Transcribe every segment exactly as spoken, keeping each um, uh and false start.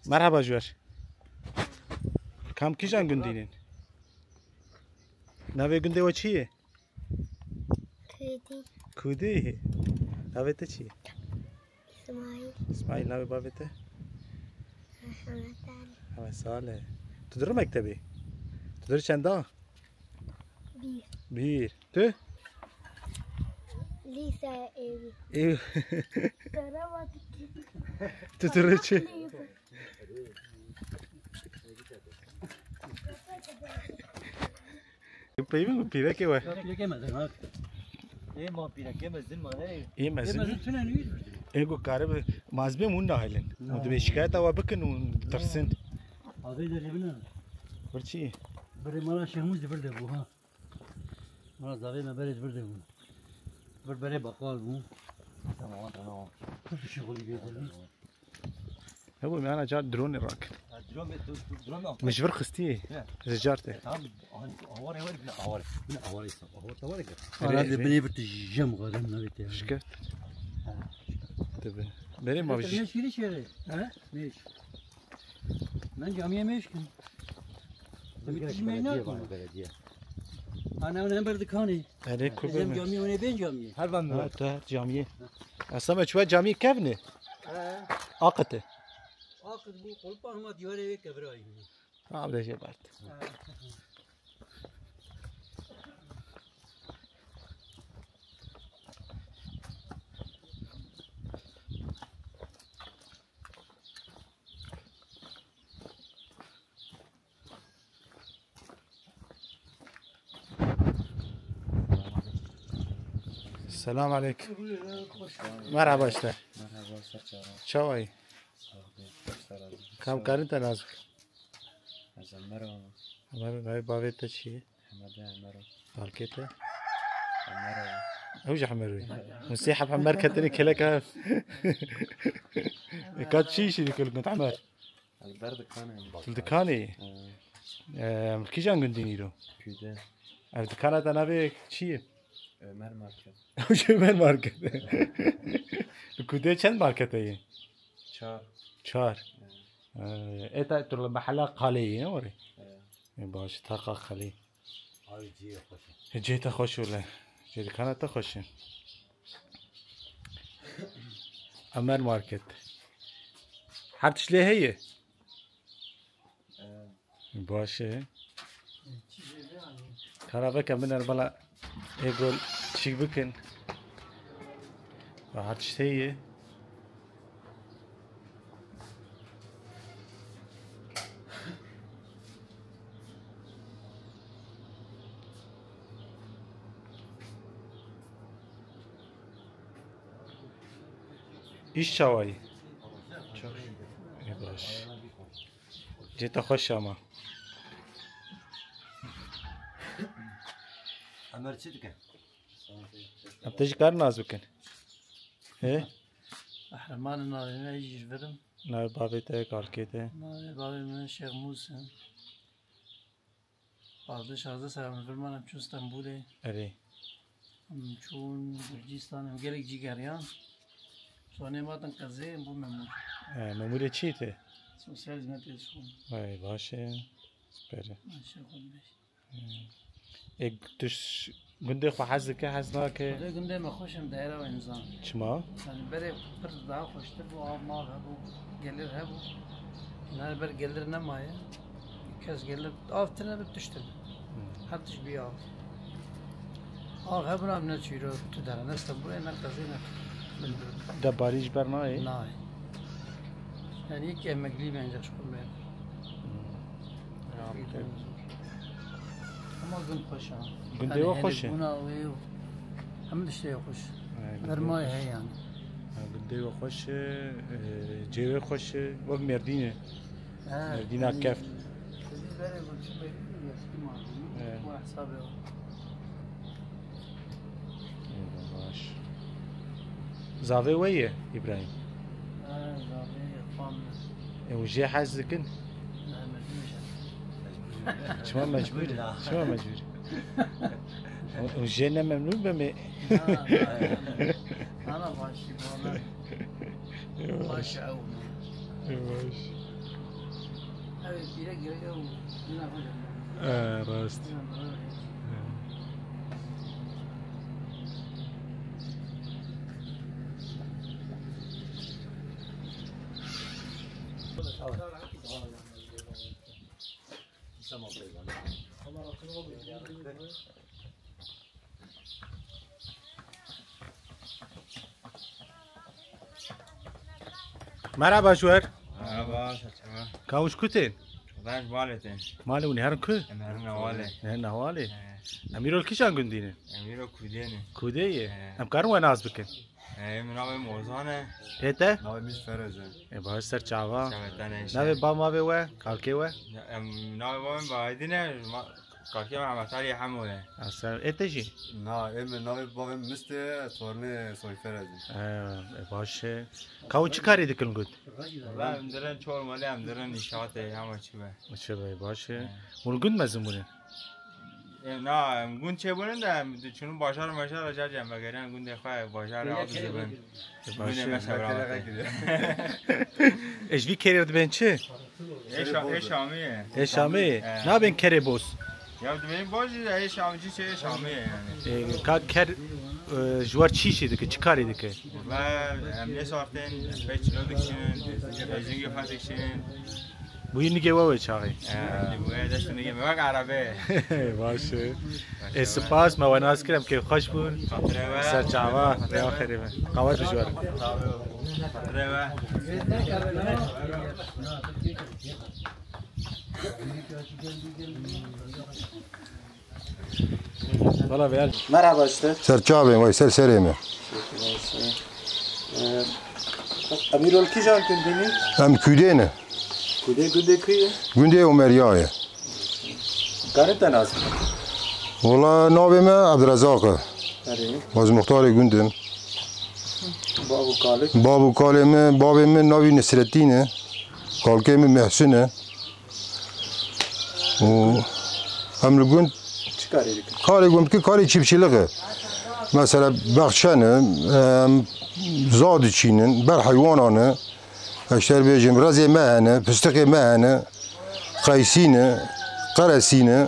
Merhaba ji we. Kam kîjan gundî ne? Navê gundê we çi ye? Kudî. Kudî. Navê te çi ye? İsmail. İsmail, navê bavê te? Mehmet Ali. Mehmet Salih. Tu dirû mektebê? Tu dirû çenda? Bir. Bir. Tu? Lise evi. Ev. Tarawa dikkat. Tu dirû çi? Peyvên ku pîrekê we. Pîrekê mezin ha. Ê ma pîrekê mezin ma ne? Ê mezin. Ê mezin tune nû. Ê ku karibe mezbê hûn nahêlin. Û dibê şikayeta we bikin û tirsin. Avê de jebine. Bir çi? Birê mala Şehmûz de bir de bû ha. Mala zavê me berê de bir de bû. Bir berê baqal bû. Tamam, tamam. Kuşu şixulî getirin. Hebû me ana car drone rakir. Ha, drone be, tu, tu, drone be. Min ji vir xistî. Ya. Ji car te. Tamam, awarê, awarê, bine awarê. Bine awarê, awarê, awarê. Ara de binê bir tu jem xadim navê te. Şikeft. Te be. Berê ma ji. Mêş kiri şere. Ha? Mêş. Ben camiye mêş kim? Te mi tijî mêş nakin? Belediye. Ana, ana, ber dikanê. Erê, ku. Camiye, ona ben camiye. Her van. Ha, te camiyê. Esame çuwa camiyê kevne. He. Aqite. Aqit bû, qulpa hema dîwarê wê kevirayî. Ha, bile jê bert. Selam aleyküm. Merhaba işte. Merhaba, ser çawa. Çawayî. Sağ ol, ser çawa. Kam karin te nas bik? Ez Emero. Emero, navê bavê te çi ye? Hemede Emero. Balkê te? Emero. Ew jî Hemer wî. Hûn sê heb Hemer ketine kelek ev. E, ka çi işî dikir gund Hemer? Li ber dikanê. Li dikanê? He. Em, kîjan gundî nîro? Kûde. Ev dikana te navê çi ye? Ömer Market. Ew jî Ömer Market. Li Kûdê çend markete ye? Çar. Çar. He. Ee, ê te tu li mehela Qalê yî, ne were? He. Ê, baş, taqa Qalê. Ay, cihê xweş e. Ê, cihê te xweş wele. Cihê dikana te xweş e. Ömer Market. Her tişt lê heye? Ee. Baş e. Kara veke min er bala ê gol çîk bikin. Rahat işte ye. Îş çawayî? Çok iyi. Ê baş. Cê te xweş ama. Emer çi dike? Em te jî kar nas bikin. He? Qehreman navê me jî ji vir im. Navê bavê te, kalkê te? Navê bavê min Şêx Mûs e. Pazdeh şazdeh sera min vir man em çûn Stenbolê. Erê. Em çûn Gurcistan, em gelek cî geriyan. Sonê ma hatin qezê, em bû memûr. E, memûrê çi te? Sosyal hizmetê dişon. Vay, baş e. Super e. Maşallah, xwe dibêj. E, tu ş-, gundê xwe hez dike, hez nake? Xwedê gundê me xweş in, dayra wê nizam. Çima? Yani berê pir daha xweştir bû, av mav hebû, gelir hebû. Nare ber gelir nemaye. Kes gelir, av tine bi tişt tine. Hmm. Her tişt bi av. Av hebûna ne çîro tu dere, ne Stenbolê, ne qezê, ne bilmiyorum. De barî ji ber nayê? Nayê. Yani ilk emekliyim ancak şu konuda. Hmm. Ya, ama gund xweş e. Gundê we xweş e? Bûna wê û hemî tiştê xweş. He, gundê. Dermayê heye yani. Ha, gundê we xweş e, e, cê wê xweş e, wek Mêrdîn e. He, Mêrdîna yani, keft. Siz berê bu çi bekliyor, eski malzeme. He. Bu hesabı yok. Eyvallah, baş. Zavê we ye, Îbrahîm? He, zavê xwe me. E, û jê hez dikin? Ne, mecbûr e. Çima mecbûr? Çima mecbûr? Û, û jê ne memnûn be me? Na, na, na. Ana başî bana. Eyvallah. Baş ew. Ee, rast. Merhaba Juwer. Merhaba, çaçawa. Kawuş kutên? Ben Valetên. Malê û nêherin ku? Em herin Newalê. Nêherin Newalê. He. Em îro li kîjan gundî ne? Em îro Kudê ne. Kudê ye? He. Em karin we nas bikin? He, min navê Mozan e. Ê te? Navê min Ferez e. Ê, baş ser çava. Çavê te ne Navê ba mavê we, kalkê we? Ya, em, navê ba min Baydin e. Ma-, Kalkê me Mehmet Alî Hemo ye. Ê te jî? Na, ê min navê bavê min Mist e, tornê Soyfer ez im. He, e, baş e. Ka hûn çi karê dikin gund? Valla em dirin çor malê, em dirin nîşatê, hema çi be. Çi be, baş e. He. Hûn gund mezin bûne? E, na, em gund çêbûnin de, em diçûnin bajar mejar, car car em vegeriyan gundê xwe, bajarê Abzibin. Baş e. Gundê me Şevraxê. Ê, ji vî kerê dibên çi? Ê Şa-, ê Şamî ye. Ê Şamî ye. He. Nabên kerê boz? Ya dibên boz jî ê Şamî, çi ê Şamî ye yani. Ê, ka ker, e, ji wer çi işê dike, çi karê dike? Valla em nê sartên, em pey çilo dikişînin, em zingê xwe dikişînin. Bûyî nigê we wê çaxê? He, bûyî dest nigê me, wek erebe. Baş e. Ê, spas, me we nas kir, em kêfxweş bûn. Xatirê we. Ser çava, rêya xêrê me. Qawet bi ji we re. Xatirê we. Valla be. Merhaba işte. Ser çavên we, ser serê me. Ee, Emîrol kîjan gundî ne? Em Kudê ne. Kudê, gundê ku ye? Gundê Omeriya ye. Karin te nas? Wala navê me Ebdirezaq e. Erê. Ez muxtarê gund im. Bav û kalê? Bav û kalê min, bavê min navî Nisretîn e. Kalkê min Mehsin e. Û em li gund Çi karê dikin? Karê gund ki karê çiftçilik e. Mesela bexçe ne, em, za diçînin, ber heywanan e. Eşter bêjim, rezê me hene, fistiqê me hene, qeysî ne, qeresî ne.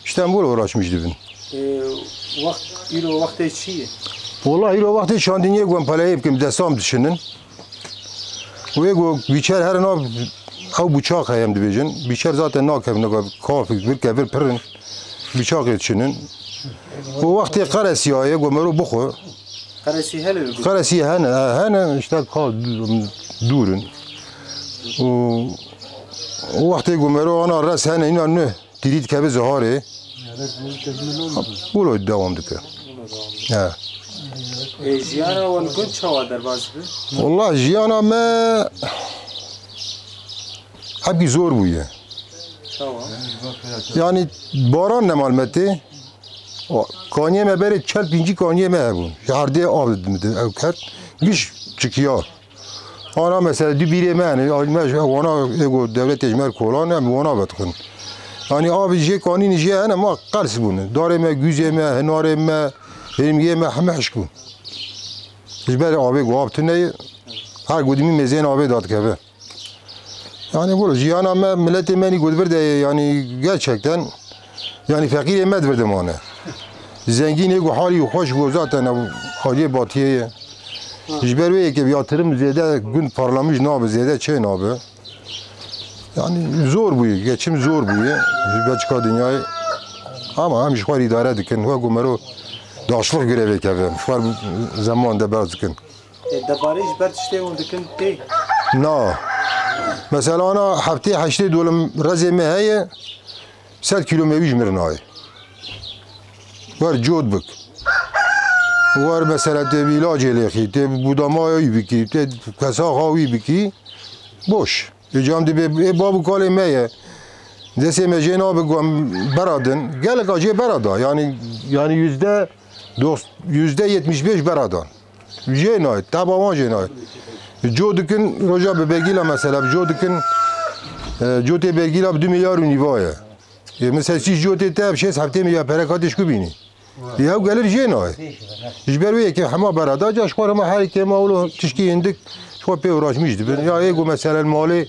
İşte em böyle uğraşmış dibin. Ee, wext, îro wextê çi ye? Wala îro wextê çandiniyê ku em peleyê bikim, destan dişinin. Wê ku bîçer herin av, ew bûçaq heye em dibêjin. Bîçer zaten nakevin, kafik, vir kevir pirin. Bîçaqê dişinin. Û wextê qeresiya ye ku mero bixwe. Qeresî hene li gund? Qeresî hene, he, hene, işte ka dûr in. Û, û wextê ku mero ana res hene, îna nuh tîrî dikeve ziharê. Wilo dewam dike. He. Ê, jiyana wan gund çawa derbas bi? Wallah jiyana me hepî zor bûye. Çawa? Yani baran nemal me tê. O, kaniyê me berê çel pîncî kaniyê me hebûn. Ji herdê av didin ew ket. Giş çikiya. Ana mesela du bîrê me hene, me ji wana ê ku dewletê ji me kolan em wana vedikin. Yanî av jê kanîn jê hene ma qels bûn. Darê me, guzê me, hinarê me, hêmiyê me heme hişk bûn. Ji ber avê ku av tune ye, her gudimî mêzên avê dadikeve. Yani bu jiyana me, milletê me nî ku di vir de ye, yani gerçekten, yani feqîrê me di vir de mane. Zengînê ku halî xweş bû zaten ew aliyê batiyê ye. Ji ber wê yekê yatırım zêde gund parlamiş nabe, zêde çê nabe. Yani zor bûye, geçim zor bûye. Ji beçika dinyayê. Ama em ji xwe re îdare dikin. Wek ku mero daşlıq grevê keve. Ji xwe zeman de berz dikin. E, debarê ji ber tiştê hûn dikin tê? Na. Mesela ana heftê heştê dolim rezê me heye, sed kîlo mewî ji mir nayê. Wer cot bik. Wer mesela tê bi îlacê lêxî, tê bi budamaya wî bikî, tê kesaxa wî bikî. Boş. Ê cam dibê, ê bav û kalê me ye. Destê me jê nabe ku em beradin. Gelek a jê berada. Yani, yani yüzde dox-, yüzde yetmiş beş beradan. Jê nayê, teba wan jê nayê. Co dikin, roja bi bergîla mesela, co dikin, e, cotê bergîla bi du milyar û nîva ye. E, mesela sî cotê te bi şêst heftê milyar pere katê ji ku bînî. E, ew gelir jê nayê. Ji ber wê yekê hema berada, ca ji xwe re hema herikê ma wilo tişkî hindik, ji xwe pê uğraşmış dibin. Ya ê ku meselen malê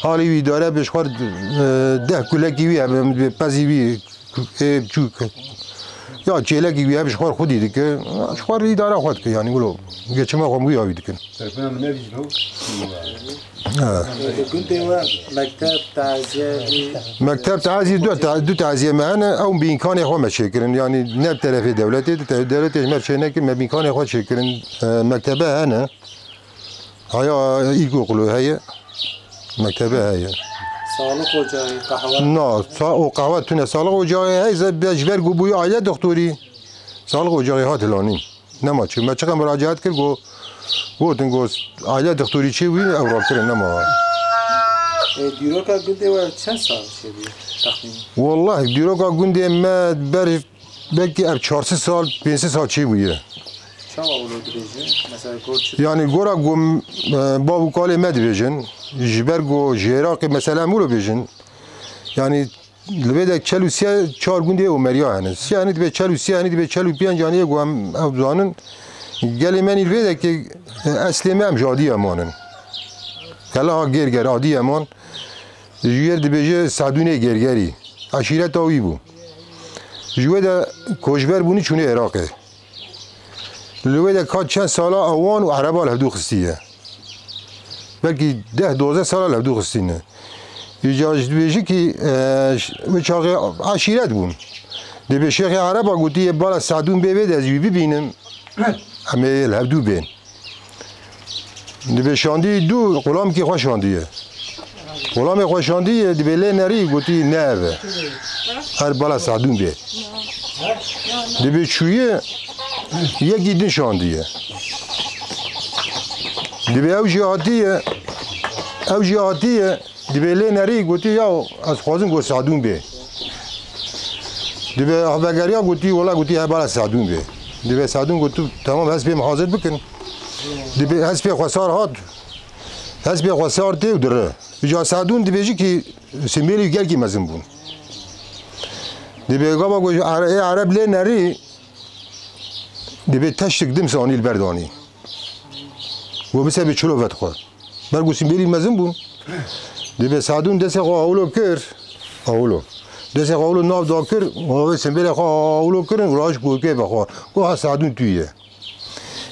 halî wî îdare bi ji xwe, e, deh kulekî wî hebe, pezî wî ê biçûk. Ya çêlekî wî hebe ji xwe xwedî dike. Ji xwe îdare xwe dike, yanî wilo geçime xwe wî ya wî dikin. Telefona min nevî ji bo. Evet. Li gundê we mekteb, teziye, vî Mekteb, teziye, du te-, du teziye me hene, ew bi îmkanê xwe me çêkirin. Yanî ne bi terefê dewletê, di te-, dewletê ji me çê nekin, me bi îmkanê xwe çêkirin. E, mektebe hene. Haya îlkokulu heye. Mektebe heye. Sağlık ocağı, kahve. Na, sa-, o kahve tune sağlık ocağı heye, ze-, be-, ji ber ku bûye aile doktorî. Sağlık ocağı hat hilanî. Nema çi. Me çiqa muracaat kir, go-, gotin, go, aile doktorî çi wî, ew rakirin, nema. E, dîroka gundê we çend sal çêbûye, texmînen? Wallah, dîroka gundê me ber belkî ev çar sed sal, pênc sed sal çêbûye. Çawa wilo dibêje? Mesela, gor çi? Yanî, gora ku, e, bav û kalê me dibêjin, ji ber ku ji Iraqê, mesela, em wilo bêjin. Yanî, Li vê de çel û sê çar gundê Omeriya hene. Sê henî dibe çel û sê, henî dibe çel û pênc, yanî yê ku em ew zanin. Gelê me nî li vê de ki, e, eslê me em ji Adiyê man in. Keleha Gêrger, Adiyê man. Ji yer dibêje Sedûnê Gêrgerî. Eşîreta wî bû. Ji wê de koçber bûnî çûnê Iraqê. Li wê de ka çend sala ewan û Ereba li hevdû xistiye. Belkî deh dozdeh sala li hevdû xistîne. Îca ji dibêjî kî, e, ş-, wê çaxê eşîret bûn. Dibê Şêxê Ereba gotî, yê bala Sedûn bê vê de ez wî bibînim. Em ê li hevdû bên. Dibê şandî dû, xulamkî xwe şandiye. Xulamê xwe şandiye, dibê lê nerî, gotî ne ev e. Her bala Sedûn bê. Dibê çûye, yekî din şandiye. Dibê ew jî hatiye, ew jî hatiye, dibê lê nerî, gotî ya ez xwazim go Sedûn bê. Dibê vegeriya, gotî wela, gotî he bala Sedûn bê. Dibê Sedûn got tu temam hespê min hazir bikin. Dibê hespê xwesar hat. Hespê xwesar tê û dire. Îca Sedûn dibêjî kî Sîmbêlî gelkî mezin bûn. Dibê gava ku ê Ereb lê nerî, dibê teştik dim sanî li ber danî. Û bise bi çilo vedixwe. Ber ku Sîmbêlî mezin bûn. Dibê Sedûn destê xwe awlo kir. Awlo. Destê xwe awlo nav da kir. Û wê Sîmbêlê xwe awlo kirin û raş goykê vexwe. Goha Sedûn tu ye.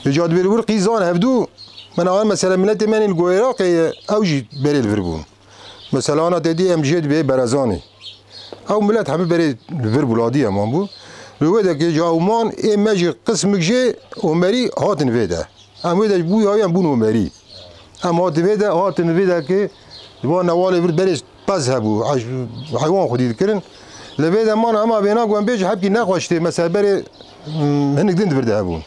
Îca dibê li wir qîzan hevdû. Min awe mesela miletê me nî li go Iraqê ye. Ew jî berê li vir bûn. Mesela ana te dî em jê dibê Berezanî. Ew milet hemî berê li vir bû, li Adiyê man bû. Li wê de kê ca û man ê me jî qismik jê Omerî hatin vê de. Em wê de bû ya em bûn Omerî. Em hatin vê de, hatin vê de kê ji van newalê vir berê pez hebû, hej-, heywan xwedî dikirin. Li vê de man ema vêna ku em bêjin hepkî nexweştê, mesela berê, hmm, hinik din di vir de hebûn.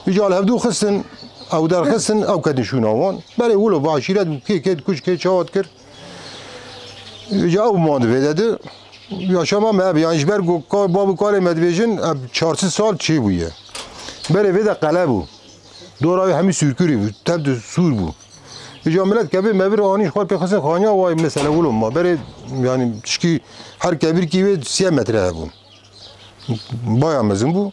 Îca li hevdû xistin, ew derxistin, ew ketin şûna wan. Berê wilo bi eşîret bû, kê kê dikuşt, kê çawa dikir. Îca ew mand vê de di. Yaşama me ev, yani ji ber ku ka-, bav û kalê me dibêjin, ev çar sed sal çêbûye. Berê vê de qele bû. Dora wê hemî sûrkirî bû, tev de sûr bû. Îca milet kevir mevir anî ji xwe pê xistin xaniya, way mesela wilo ma. Berê, yani tişkî her kevirkî wê sê metre hebû. Baya mezin bû.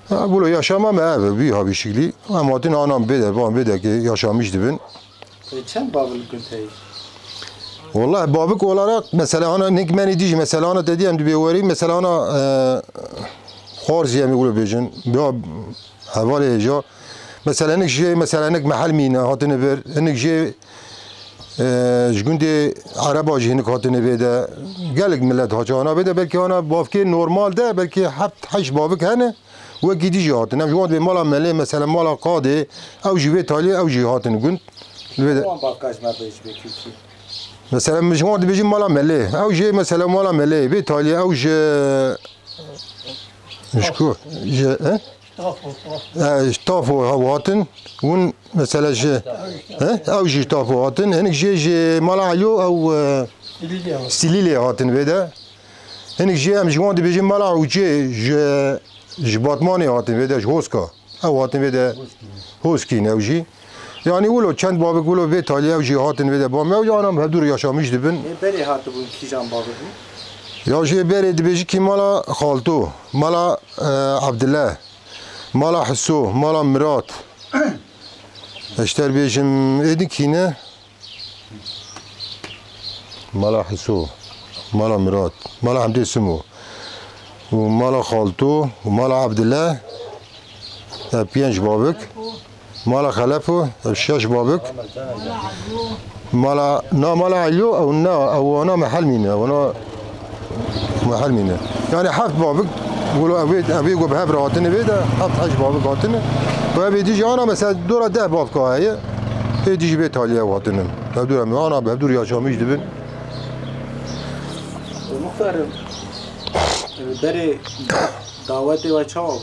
Ha, wilo yaşama me ev, wî ha vî şiklî. Em hatin anan bê de, van bê de ki yaşamiş dibin. E, çend bavil gund heye? Wallah, bavik olarak mesela ana nik menî dî jî mesela ana te dî em dibê werî mesela ana, e, xwarzî em ê wilo bêjin. Ya hevalê hêja. Mesela nik jê mesela nik mehel mîne hatine vir. Nik jê, e, ji gundê Ereba jî hinik hatine vê de. Gelek millet haça ana vê de belkî ana bavkê normal de belkî heft heşt bavik hene. Wekî dî jî hatin. Em ji wan dibê mala Melê, mesela mala Qadê, ew jî vê talî, ew jî hatin gund. Li vê de Wan bavka ji me bêj bê Tirkî. Mesela min ji wan dibêjin mala Melê. Ew jî mesela mala Melê, vê talî, ew ji, ji ku, ji, he? Tafo, Tafo. E, ji Tafo ew hatin. Hûn mesela ji, he? Ew jî ji Tafo hatin. Hinik jê ji mala Elo ew, e, Silîlê hatin. Silîlê hatin vê de. Hinik jê em ji wan dibêjin mala Ewcê ji Ji Batmanê hatin vê de, ji Hoska. Ew hatin vê de Hoskîn ew jî. Yanî wilo çend bavik wilo vê talî ew jî hatin vê de. Bam ew jî anam hevdû re yaşamîş dibin. Ê berê hatibûn kîjan bavik bûn? Ya jê berê dibêjî kî mala Xalto, mala, e, Abdile, mala Hiso, mala Mirat. Ez ji te re bêjim, êdî kî ne? Mala Hiso, Mala Mirat, Mala Hemdê Simo û Mala Xalto û Mala Abdile, ev pênc babik. Mala Xelepo, ev şeş babik. Mala, na Mala Elyo, ew ne, ew wana me helmîne, wana Mehermîne. Yani heft babik, wilo ev ê, ev ê ku bi hev re hatine vê de, heft heşt babik hatine. Ku ev ê dî jî ana mesela dora deh babka heye. Ê dî jî vê talî ew hatine. Hevdû em ana bi hevdû yaşamîş dibin. Muxtar, berê dawetê we çawa bû?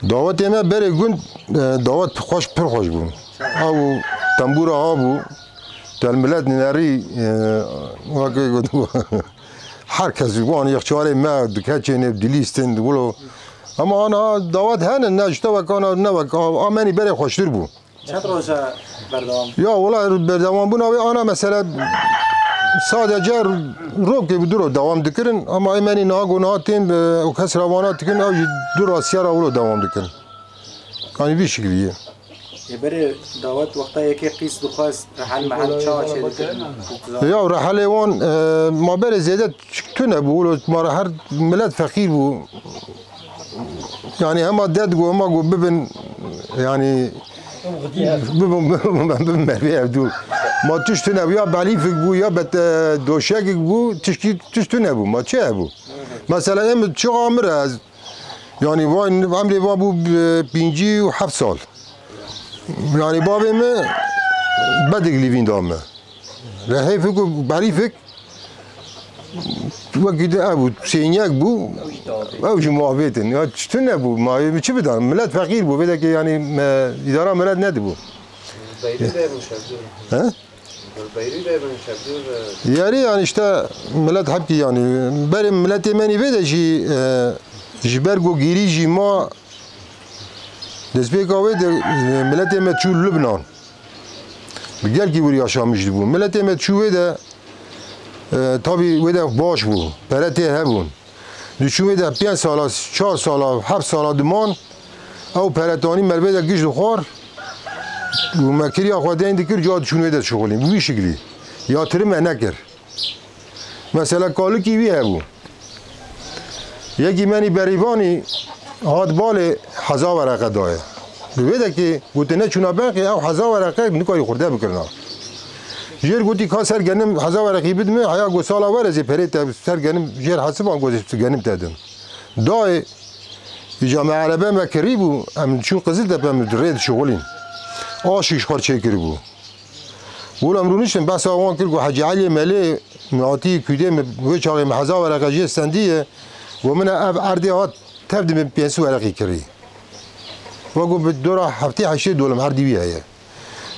Dawetê me berê gund, e, dawet xweş, pir xweş bû. Ew tembûra ha bû. Tel milet nerî, e, weke got, her kes wan yexçarê me dikeçê ne dilîstin, wilo. Ama ana dawet hene, ne ji te wek ana, ne wek a, a menî berê xweştir bû. Çend roja berdewam? Ya wala berdewam bûna wê ana mesela sadece rokê bi duro dewam dikirin, ama ê menî niha got niha tên, e, û kes re wana dikin, ew jî dura siyara wilo dewam dikin. Yanî vî şiklî ye. Ê berê dawet wexta yekê qîz dixwest rehel mehel çawa çêdikirin? Ya rehelê wan, e, ma berê zêde tune bû, wilo ma re her milet feqîr bû. Yanî hema ded got, hema got bibin, yanî bibin, bibin, bibin mervê ev dû. Ma tişt tune bû, ya belîfik bû, ya bet, e, doşegik bû, tişkî tişt tune bû. Ma çi hebû? Mesela em çiqa mir ez Yanî vay emrê va bû, e, pêncî û heft sal. Yanî bavê me bedik lîvîn da me. Rehê fik û berî fik wekî de ev bû, sênyek bû, ew jî muhabêtin. Ya çi tune bû, ma ê çi bidan? Milet feqîr bû, vê dekê yanî me, îdara milet nedibû. Beyrî de bû şevdûr. He? Beyrî de bû şevdûr, e. Yarî yanî işte milet hepkî yanî. Berê miletê menî vê de jî, e, ji ber ku gêrî jî ma destpêka wê de, e, miletê me çû Lubnan. Bi gelkî wir yaşamîş dibû. Miletê me çû wê de, e, tabî wê de baş bû. Pere tê hebûn. Diçûn wê de pênc sala, çar sala, heft sala diman, ew peretanî me li vê de giş dixwar û me kiriya xwe deyn dikir, ca diçûn wê de dişuxulîn. Bi wî şiklî. Yatiri me nekir. Mesela kalikî wî hebû. Yekî menî berîvanî hat balê heza wereqe daye. Li vê dekê gotine çûna beqê ew heza wereqe nikarî xurde bikirina. Jêr gotî ka ser genim heza wereqî bidime, heya got sala were zê perê te ser genim jêr hesiban got zê genim te dim. Dayê, îca me erebe me kirî bû, em çûn Qiziltepe em rê dişuxulîn. Aşîk ji xwe çêkiribû. Wilo em rûniştin behsa wan kir ku Hecî Eliyê Melê min hatî kûdê min wê çaxê min heza wereqe jê stendiye, got min ev erdê hat tev di min pênc sed wereqî kirî. Ve got bi dora heftê heştê dolim erdî wî heye.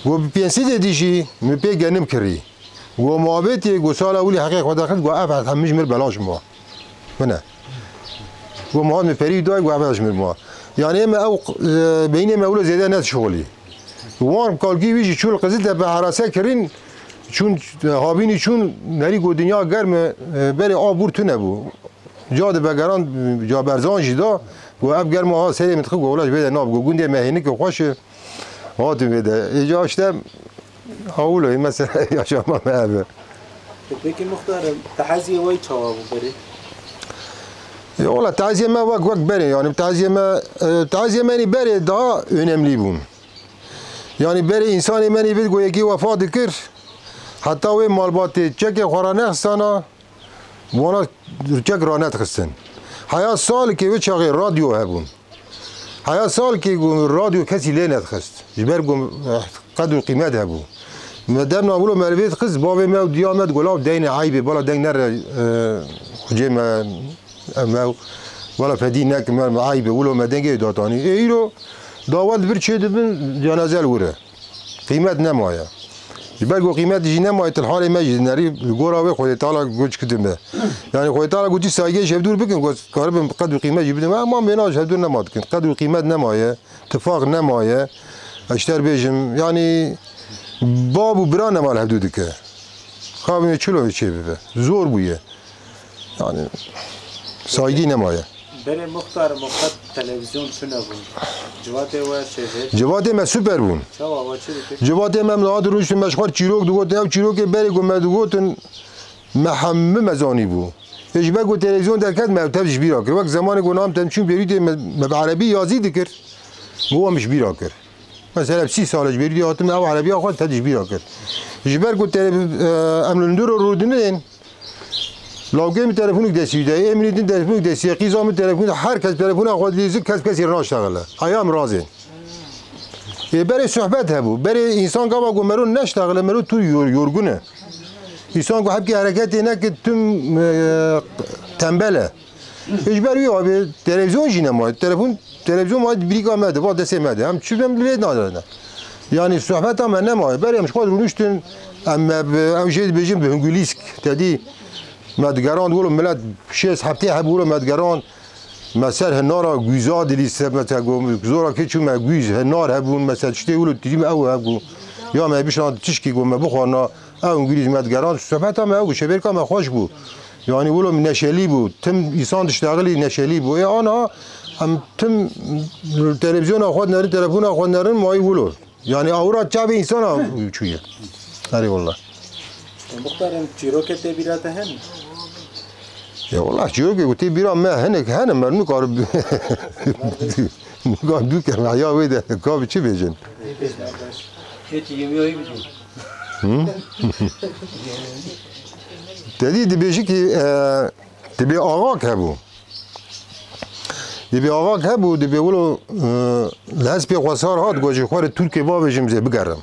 Got bi pênc sed dê dî jî min pê genim kirî. Got muhabetê, got sala wilî heqê xwe derxist, got ev hemî ji mir belaş ma. Bine. Got muhat min perî dayê, got ev ji mir ma. Yani ê me ew, e, beynê me wilo zêde nedişuxulî. Wan kalkî wî jî çûn Qiziltepe herase kirîn, çûn, e, havînî çûn, nerî got dinya germ e, e, berê a bûr tune bû. Ca di begeran, ca berzan jî da, got ev germa ha serê min dixi, got wela ji vê de nab, got gundê me hênik e xweş e. Hatin vê de. Ê ca işte, hawlo, mesela yaşama me ev e. Peki muhtarım, tehaziye way çawa bû berê? Ya wala tehaziye me wek, wek berê, yani tehaziye me, e, tehaziye me ni berê daha önemli bûn. Yani berê insanê me ni vid go yekî wefa dikir, heta wê malbatê çekê xwe ra nexisana, wana çek ranedixistin. Heya salikê wê çaxê radyo hebûn. Heya salikê ku radyo kesî lê nedixist. Ji ber ku, eh, qedr û qîmet hebû. Me demna wilo me li vê dixist, bavê me û diya me digot, "Law deynê eyb e, bala deng nere, eh, xwecê me, em ew, wela fedî nekin me, me eyb e, wilo me dengê datanî." Ê îro dawet li vir çê dibin, cenaze li wir e. Qîmet nemaye. Ji ber ku qîmet jî nemaye, til halê me jî dinerî, li gora wê Xwedê Teala goç kidin be. Yani Xwedê Teala gotî saygê ji hev dûr bikin, ku karibin qedr û qîmet jî bidin. Ama mêna ji hev dûr nema dikin. Qedr û qîmet nemaye, tifaq nemaye. Ez ji te re bêjim, yani bab û bira nema li hev dû dike. Ka bine çilo çê bibe. Zor bûye. Yani saygî nemaye. Berê muxtar, muxtar televîzyon tune bûn. Civatê we çêbû? Civatê me super bûn. Çawa we çi dikir? Civatê me, em niha dirûştin, me ji xwe çîrok digotin. Ew çîrokê berê ku me digotin, me hemû me zanîbû. Ê ji ber ku televîzyon derket, me ew tev ji bîra kir. Wek zemanê ku nam tem çûn Bêrûtê, me, me bi erebî yazî dikir. Me wan ji bîra kir. Mesela sî sal ji Bêrûtê hatim, ew erebiya xwe tev ji bîra kir. Ji ber ku tele-, e, em li hundir rûdinin, lawkê min telefonê destî de, ê min din telefonê destî, qîza min telefonê, her kes telefona xwe dilîzin, kes kesî re naştexile. Aya em razê. Ê berê sohbet hebû. Berê însan gava ku mero neştexile, mero tu yor-, yorgun e. Însan ku hepkî hereketê neke, tim, e, tembel e. Ji ber wî abi televîzyon jî nemaye. Telefon, televîzyon maye, birîka me de, va destê me de. Em çi, em lê nadine. Yanî sohbeta me nemaye. Berê em ji xwe rûniştin, em, me bi, em jê dibêjin bi hingulîsk. Te dî me digerand, wilo milet şêst heftê hebû, wilo me digerand. Me ser hinara gûza dilîst, me te got, zora kê çû me gûz, hinar hebûn, me ser tiştê wilo tîrî me ew hebû. Ya me bişand tişkî got me bixwarina, ew hingulîsk me digerand. Sohbeta me ew bû, şevêrka me xweş bû. Yanî wilo min neşelî bû. Tim însan diştexilî neşelî bû. Ê ana em tim televîzyona xwe dinerin, telefona xwe dinerin, mayî wilo. Yanî awira çavê însana çûye. Erê wallah. Muxtar, em çîrokê tê bîra te hene? Ya wallah çîrokê ku tê bîra me hinek hene, me nikar nikar dû ke me ya wê de ka bi çi bêjin? Kêtî yemiyayî bidin. Hı? Te dî dibêjî ki, e, dibê axak hebû. Dibê axak hebû, dibê wilo, e, li hespê xwe sar hat, got, ji xwe re Tirkê bavêjim, zê bigerim.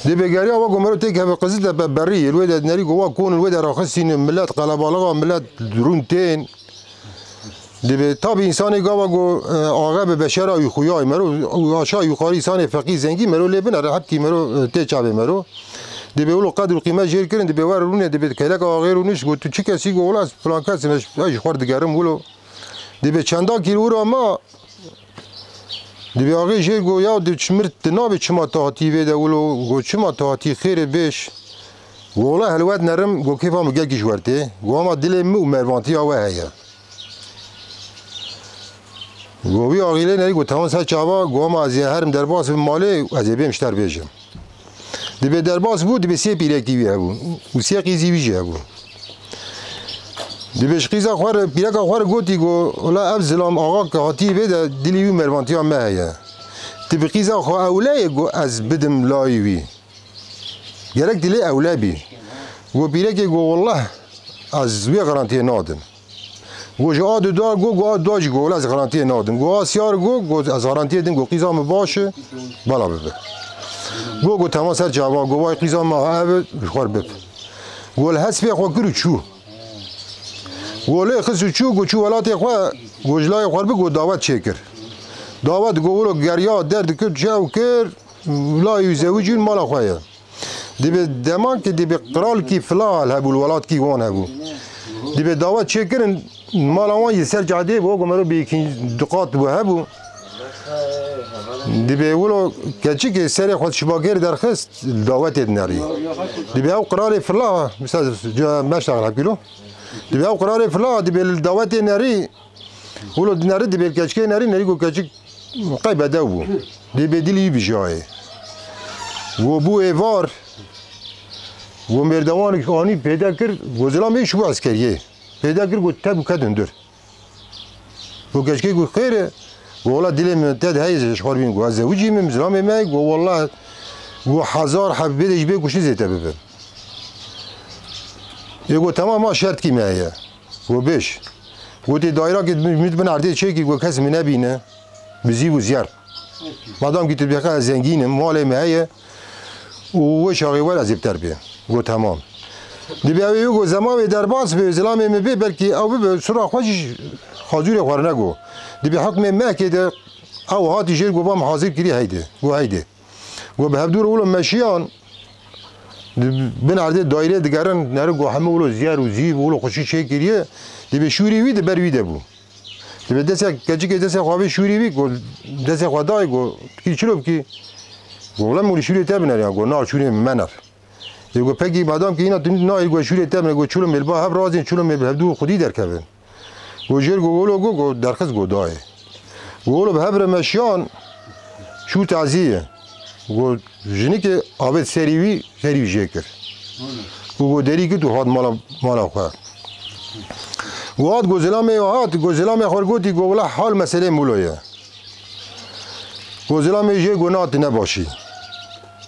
Dibê geriya wa ku mero têk hebe Qiziltepe berî, li wê de nerî ku wa kon li wê de raxistîne, milet qelebalixa, milet rûn tên. Dibê tabî însanê gava ku, e, axe bi beşera wî xuyayê mero, û aşa yukarî însanê feqîr zengî mero lê binere, hepkî mero, e, tê çavê mero. Dibê wilo qedr û qîmet jêr kirin, dibê wer rûnê, dibê keleka axê rûnişt, got, "Tu çi kesî?" Got, "Wela ez filan kes im, ez, ez ji xwe digerim wilo." Dibê çenda kîlowira ma, dibê axê jêr got, "Ya di çimir, tu nabê çima tu hatî vê de wilo?" Got, "Çima tu hatî, xêrê bêj?" Got, "Wela helwet nerim, got, kêfa min gelkî ji wer tê." Got, "Ama dilê min û mervantiya we heye." Got, "Wî axîlê nerî?" Got, "Tamam, ser çava." Got, "Ama ez ê herim derbas bim malê, ez ê bêm ji te re bêjim." Dibê derbas bû, dibê sê pîrekî wî hebû û sê qîzî wî jî hebû. Dibê ji qîza xwe re, pîreka xwe re gotî, got, "Wela ev zilam axa ke hatî vê de dilî wî mervantiya me heye. Tu bi qîza xwe ewle ye, got, ez bidim layî wî. Gerek tu lê ewle bî." Got pîrekê, got, "Wallah ez wê garantiyê nadim." Got, "Ji a du da?" Got, got, "A du da jî." Got, "Wela ez garantiyê nadim." Got, "A siyar?" Got, got, "Ez garantiyê dim." Got, "Qîza min baş e, bela bibe." Got, got, "Tema ser çava." Got, "Vay qîza min ev e, ji xwe re bib." Got, li hespê xwe kir û çû. Got, lê xist û çû, got, çû welatê xwe, got, ji layê xwe re bi, got, dawet çêkir. Dawet, got, wilo geriya der dikir, çew kir, layê wî zewicîn mala xwe ye. Dibê dema ki dibê qiralkî filan hebû, li welatkî wan hebû. Dibê dawet çêkirin, mala wan yê ser cadê bû, ku mero bi yekîn du qat bû hebû. Dibê wilo keçikê serê xwe şibakêr derxist, dawetê dinerî. Dibê ew qiralê fila, misal, meştaxil hepkîlo. Dibê ew qiralê fila, dibê li dawetê nerî, wilo dinerî, dibê li keçikê nerî, nerî ku keçik qey bedew bû. Dê bêdilî wî bijayê. Go bû êvar, go mêrdewanik anî pêde kir, go zilamê şû eskeriyê. Pêde kir, go teb û ket hundir. Go keçikê go xêr e, go wela dilê min te de heye ji xwar bîn, go ez zewicî min, zilamê me, go wela, go hezar heb bê de ji bê kuştî zêde bibin. Ê go temam, ma şertkî me heye. Go bêj. Gotê dayrakê min bin erdê çêkî, go kes min nebîne. Bi zîv û zyer. Madam ki tu dibê ez zengîn im, malê me heye. Û wê çaxê wer ez ê bi te re bêm. Go temam. Dibê ew ê go zema wê derbas be, zilamê min bê, belkî ew bibe, sura xwe jî xazûrê xwe rine go. Dibê hukmê mehkê de ew hatî jêr go, ba min hazir kirî heyde. Go heyde. Go bi hevdû re wilo meşiyan, di bin erdê daîrê digerin, neri go hemû wilo zyer û zîv, wilo xweşî çêkiriye, dibê şûrê wî di ber wî de bû. Dibê destê keçikê destê xwe avê şûrê wî, go destê xwe dayê, go, "Kî çilo bikî?" Go, "Wela min wilo şûrê te bineriya." Go, "Na, şûrê min mener." Ê go, "Pekî, madam ki îna tu nayê, go şûrê te bine, go çilo mêl ba hev razên, çilo mêl bi hevdû xwedî derkevin." Go jêr go wilo go, go derxist go dayê. Go wilo bi hev re me şiyan, çû taziyê. Go jinikê avêt serî wî, serî wî jê kir. Û go derî kir û hat mala, mala xwe. Go hat, go zilamê wê hat, go zilamê xwe gotî, go wila hal meselê wilo ye. Go zilamê jê go na, tu ne başî.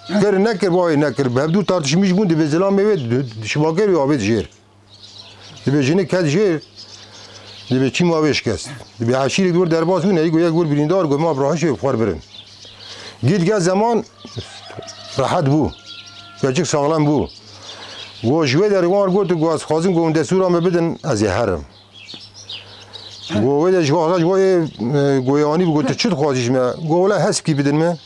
Kir nekir, wayê nekir. Bi hevdû tartişmîş bûn, dibê zilamê wê di-, şivaker wî avêt jêr. Dibê jinik ket jêr, dibê çîma wê şikest. Dibê eşîrek di wir derbas bûn, herî go yek wir birîndar, go ma bi rahişê xwar birin. Gît ge zeman rehet bû. Keçik saxlem bû. Go ji wê derê wan got, go ez xwazim, go hûn destûra me bidin, ez ê herim. Go wê de ji axaç go yê, e, goyanî bû, go tu çi dixwazî ji me? Go wela hespkî bidin me.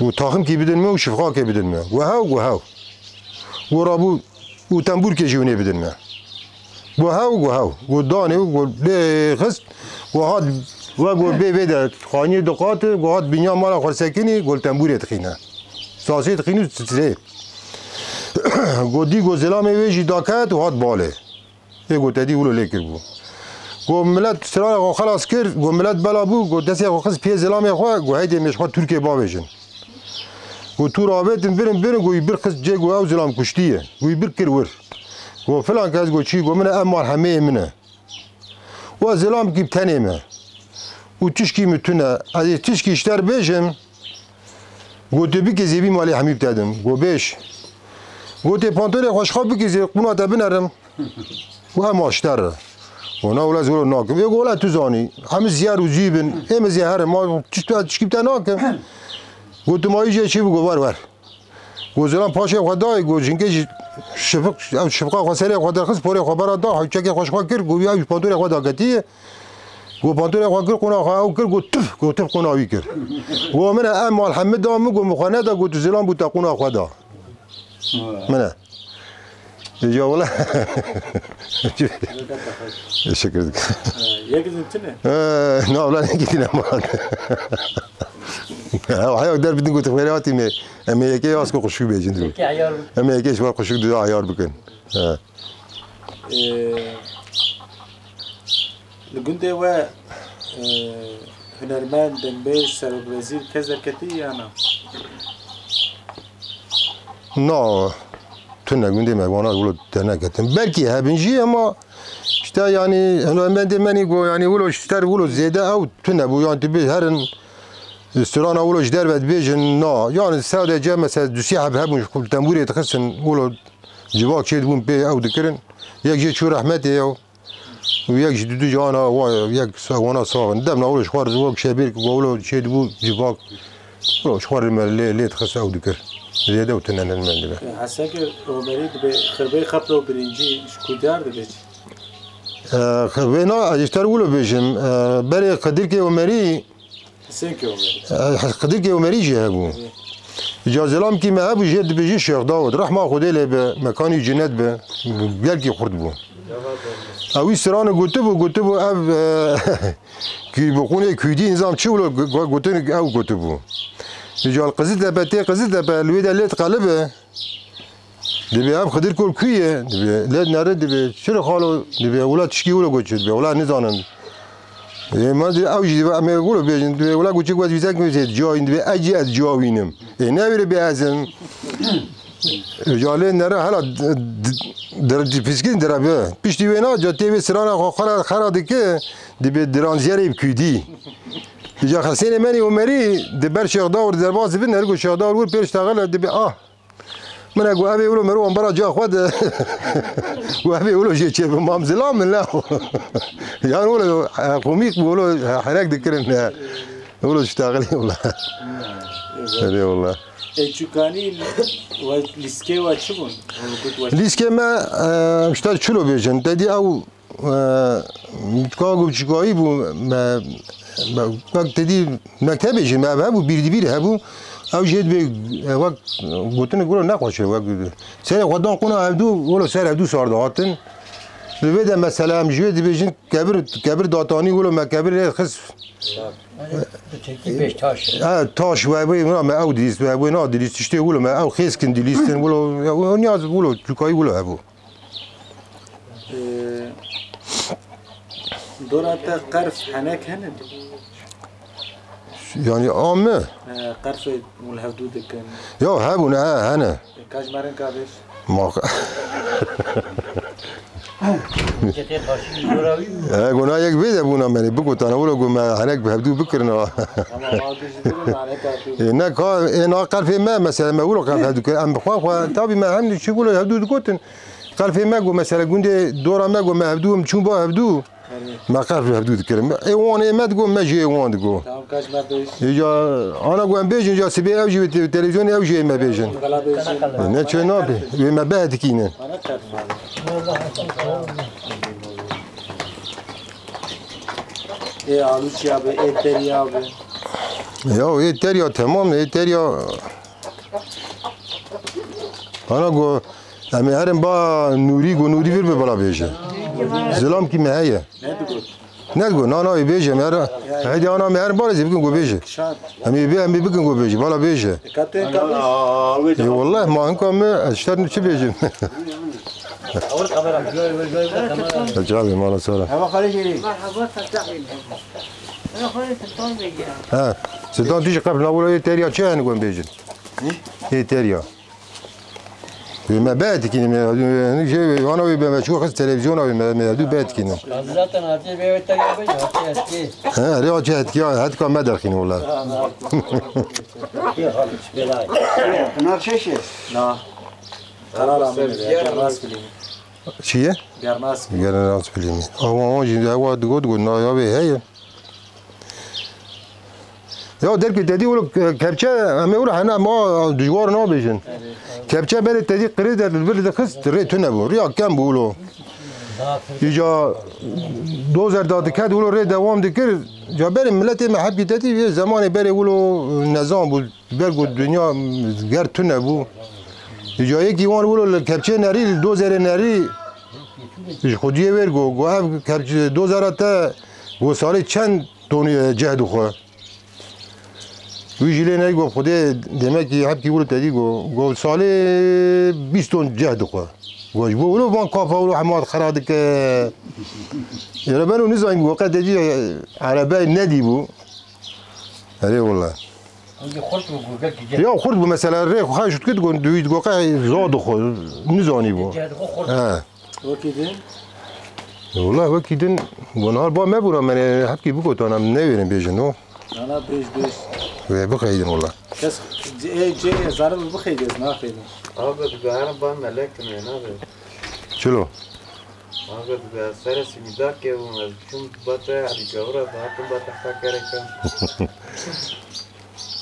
Û taximkî bidin me û şifxakê bidin me. Gu hew, gu hew. Gu rabû û tembûrkê jî winê bidin me. Gu hew, gu hew. Gu danê û gu lê xist. Gu hat we gu bê vê de xaniyê diqate, gu hat binya mala xwe sekinî, gu li tembûrê dixîne. Sasê dixînî û titrê. Gu dî gu zilamê wê jî daket û hat balê. Ê go te dî wilo lê kiribû. Go milet strana xwe xelas kir, go milet bela bû, go destê xwe xist pê zilamê xwe, go heydê mêj xwe Tirkê bavêjin. Go tûr avêtin birin, birin, go wî bir xist cê, go ew zilam kuştiye. Go wî bir kir wir. Go filan kes, go çî, go min e, ev malhemeyê min e. Û ez zilamkî bi tenê me. Û tişkî min tune. Ez ê tişkî ji te re bêjim. Go tu bikê zêbî malê hemî bi te dim. Go bêj. Go tê pantolê xwe ji xwe bikê zê qûna te binerim. Û em aşter re. Û na wila ez wilo nakim. Ê go wila tu zanî. Hemî ziyar û zî bin. Ê min zê herim. Ma çi tu tişkî bi te nakim. Go tu ma îjê çi bi go wer wer. Go zilam paşê xwe dayê. Go jinkê jî şifik, ew şifika xwe serê xwe derxist, porê xwe bera da, hewçekê xwe ji xwe kir. Go ya pantolê xwe daketiye. Go pantolê xwe kir, qûna xwe ew kir, go tuf, go tuf qûna wî kir. Go min e, em malhemid da min, go min xwe neda, go tu zilam bû te qûna xwe da. Min e. Ya wala. Şükür. Yek din tune? Ee, na, wala ne gidin ama. Ha, hayok der bidin go tu xêre hatî me. Em ê yekê yaz ku xuşû bêjin. Yekê ayar bikin. Em ê yekê ji wan xuşû du ayar bikin. Ha. Ee, Li gundê we, e, hunermend, dengbêj, serokwezîr kes derketî ya na? Na, tune gundê me wana wilo derneketin. Belkî hebin jî ama işte yani hunermendê menî go yani wilo ji ser wilo zêde ew tune bû. Yani tu bê herin strana wilo ji derve dibêjin na. Yani sadece mesela du sê heb hebûn ji tembûrê dixistin wilo civak çê dibûn pê ew dikirin. Yek jê çû rehmetê ew. Û yek ji du du cana wa yek sa-, wana sax in. Demna wilo ji xwe re wek şebêr ku wilo çê dibû civak. Wilo ji xwe re me lê, lê dixist ew dikir. Zêde û tune ne li me dibe. Heseke Omerî dibe xirbey xeplo birincî ji ku diyar dibe çi? E, xirvê na, ez ji te re wilo bêjim. E, berê Xidirkê Omerî Hesênkê Omerî. E, Xidirkê Omerî jî hebû. Ca zilamkî me hebû jê dibêjin Şêx Dawud. Rehma Xwedê lê be, mekanî cinet be. Gelkî xurt bû. Ew wî strane gotibû, gotibû ev, e, kî bi qûnê kûdî nizam çi wilo go-, gotin ew gotibû. Ca li Qiziltepe tê Qiziltepe, li wê de lê diqelibe. Dibê ev Xidir Kol kû ye? Dibê lê nere, dibê çira xalo, dibê wila tişkî wilo goçê, dibê wila nizanin. Ê, ma dibê ew jî dibê em ê wilo bêjin, dibê wila goçê ku ez vîzek wî zêd ciyawîn, dibê ez jî ez ciyawînim. Ê, ne wêre bê ez im. Ca lê nere hela d-, d-, d-, piskîn direbe. Piştî wê na, ca tê wê sirana xwe xera, xera dike, dibê diranziyerê bi kûdî. Ca Xesênê Menî Omerî, di ber Şêx Dawir derbas dibin, her ku Şêx Dawir wir pêş taxile, dibê ah. Min e got, "Evê wilo mero wan bera ciya xwe de." Got, "Evê wilo jê çê bi mam zilam min la." Yan wilo, e, komîk bû, wilo, e, herek dikirin, e. Wilo ştaxilî wilo. Erê wilo. E, çûkanî we lîskê we çi bûn? Lîskê me, e, işte çilo bêjin. Te dî ew Eee, ka ku çikayî bû, me, me, wek te dî mektebê jî me ev hebû, bîr di bîr hebû. Ew jê dibê, e, wek gotinê guro nexweş e, wek serê xwe dan qûna hevdû, wilo ser hevdû sar dihatin. Li vê de mesela em ji wê dibêjin kebir, kebir datanî, wilo me kebir lê xist. Çekî pêş taş. E, taş we bê, wina me ew dilîst, we bê na dilîst, tiştê wilo me ew xêskin dilîstin, wilo, ya, wilo niyaz, wilo çûkayî wilo hebû. Ee, dora te qerf henek hene? Yani a me. E, qerfê hûn li hevdû dikin. Ya hebûn, he, hene. E, ka ji me rin ka bêj. Ma Çetê qarşî jora wî bû. E, gona yek vê de bûna me, bigotana, wilo go me henek bi hevdû bikirina. Ama ma tu ji dur nane ka tu. E, ne ka, e, na qerfê me, mesela me wilo qerf hevdû kir. Em bi xwe xwe, tabî me hem çi wilo hevdû digotin. Qerfê me go, mesela gundê dora me go me hevdû, em çûn ba hevdû. Me qerf li hevdû dikirin. Ê wan ê me digo, me jî ê wan digo. Tamam, kaç me bêj. Îca ana ku em bêjin, îca sibê ew jî wê te-, televîzyonê ew jî ê me bêjin. Gala bêjin. Ne çê nabe, wê me behetikînin. Bana çarpma. Ê alû çiya be, ê teriya be. Ya ê teriya temam, ê teriya. Ana go, em ê herin ba Nûrî, go Nûrî vir bi bala bêje. Zilam kî me heye. Ne digot? Ne digot, na, na, wê bêje, me her, heydi ana me herin ba rê zî bikin go bêje. Şan. Em ê bê, em ê bikin go bêje, bala bêje. Dikkat et, kalmış. Ê, wallah, ma hinka me, ez şter çi bêjim. Awir kamera, göy, göy, göy, göy, kamera. Çavi, mala sara. Hava xalê jêrî. Merhaba, Fettah Bey. Ana xalê Sultan Bey ya. Ha, Sultan tu jî qefil na wilo ê teriya çi hene go em bêjin? Ê teriya. Wê me behetikîne me, hinek jê wê, ana wê be me çû xist televîzyona wê me, me hevdû behetikîne. Zaten hatiye be wê teriya be, hatiye hetki. He, erê hatiye hetki, hetka me derxîne wala. Pınar Şeşe. Na. Karar amine be, Gernas filmi. Çi ye? Gernas filmi. Gernas filmi. Ama o jî ewa digot, digot, na ya wê heye. Ya derkê te dî wilo ke-, kepçe, em ê wilo hene ma dijwar nabêjin. Kepçe berê te dî qirê de li vir dixist, rê tune bû. Riya kem bû wilo. Îca dozer da diket wilo rê dewam dikir. Ca berê miletê me hepkî te dî vê zemanê berê wilo nezan bû. Ber ku dinya ger tune bû. Îca yekî wan wilo li kepçê nerî, li dozerê nerî. Ji xwediyê wêr go, go ev kepçe dozera te go salê çend tonî ceh dixwe. Wî jî lê neyê, got, Xwedê demekî hepkî wilo te dî, got, got, salê bîst ton ceh dixwe. Got, ji bo wilo van kafa wilo hema xera dike. Êre beno nizanî, got, qet te dî erebeyê nedîbû. Erê wele. Wekî xurt bû, got, gelkî ceh. Ya xurt bû, mesela rê xwe xeş dikir, got, dûyî, got, qet zor dixwe, nizanîbû. Ceh dixwe xurt. He. Wekî din? Wala wekî din, got, nahar ba me bûra, me hepkî bigotana, em newêrin bêjin o. Ana bêj bêj. Wê bixeydin wala. Kes, ê, cê, zarim bixeydin, naxeydin. Abi, dibe herin ba melek din, wê nabe. Çilo? Abi, dibe serê simîdar kevin, ez çûm ba te, Elî Gawir, ez hatim ba te heqa kereke.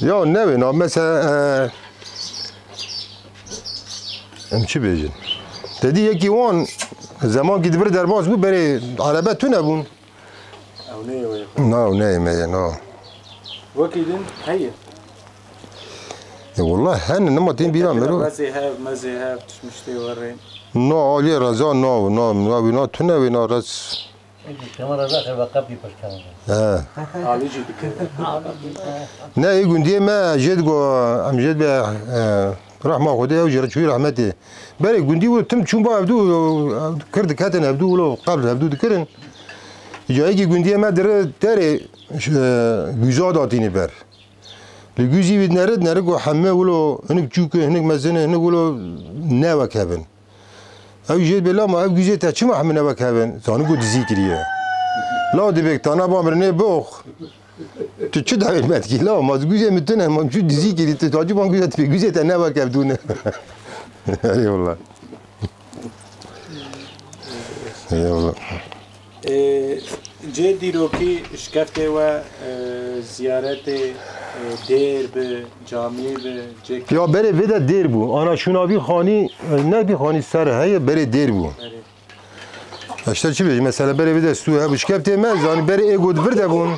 Ya newê, na, mesela, e, em çi bêjin? Te dî yekî wan, zemankî di vir derbas bû, berê erebe tune bûn. Ew neyê wê xwe. Na, ew neyê me ye, na. Wekî din heye. E, wallah hene, nema tên bîra mero. Mezê hev, mezê hev, tişt miştê werê. Na, aliyê reza, na, na, na, wî na tune, wî na rez. Şema reza xêr ve qepî pir kene. He. Alî jî dike. Ne, ê gundiyê me, jê digo, em jê dibe, e, Rehma Xwedê ew jê re çûyî rehmetê. Berê gundî wilo tim çûn ba hevdû, kir diketin hevdû wilo qebl hevdû dikirin. Îca yekî gundiyê me dire derê, e, gûza datînî ber. Li gûzî wî dinere, dinere ku heme wilo hinik çûk e, hinik mezin e, hinik wilo ne wek hev in. Ew jê dibê lama ev gûzê te çima heme ne wek hev in? Zanî ku dizî kiriye. La dibê tana ba mirinê biox. Tu çi dawê me dikî? La, ma guzê min tune, ma çû dizî kirî, tu tacî ban guzê tu pê guzê te ne wek ev dûne. Eyvallah. Eyvallah. Ê, cê dîrokî şikeftê we, e, ziyaretê, e, dêr bi, camiyê bi, cê Ya berê vê de dêr bû. Ana şûna vî xanî, e, ne vî xanî ser heye, berê dêr bû. Berê. Eşte çi bêjim, mesela berê vê de stû hebû, şikeftê me, zanî berê ê got vir de bûn.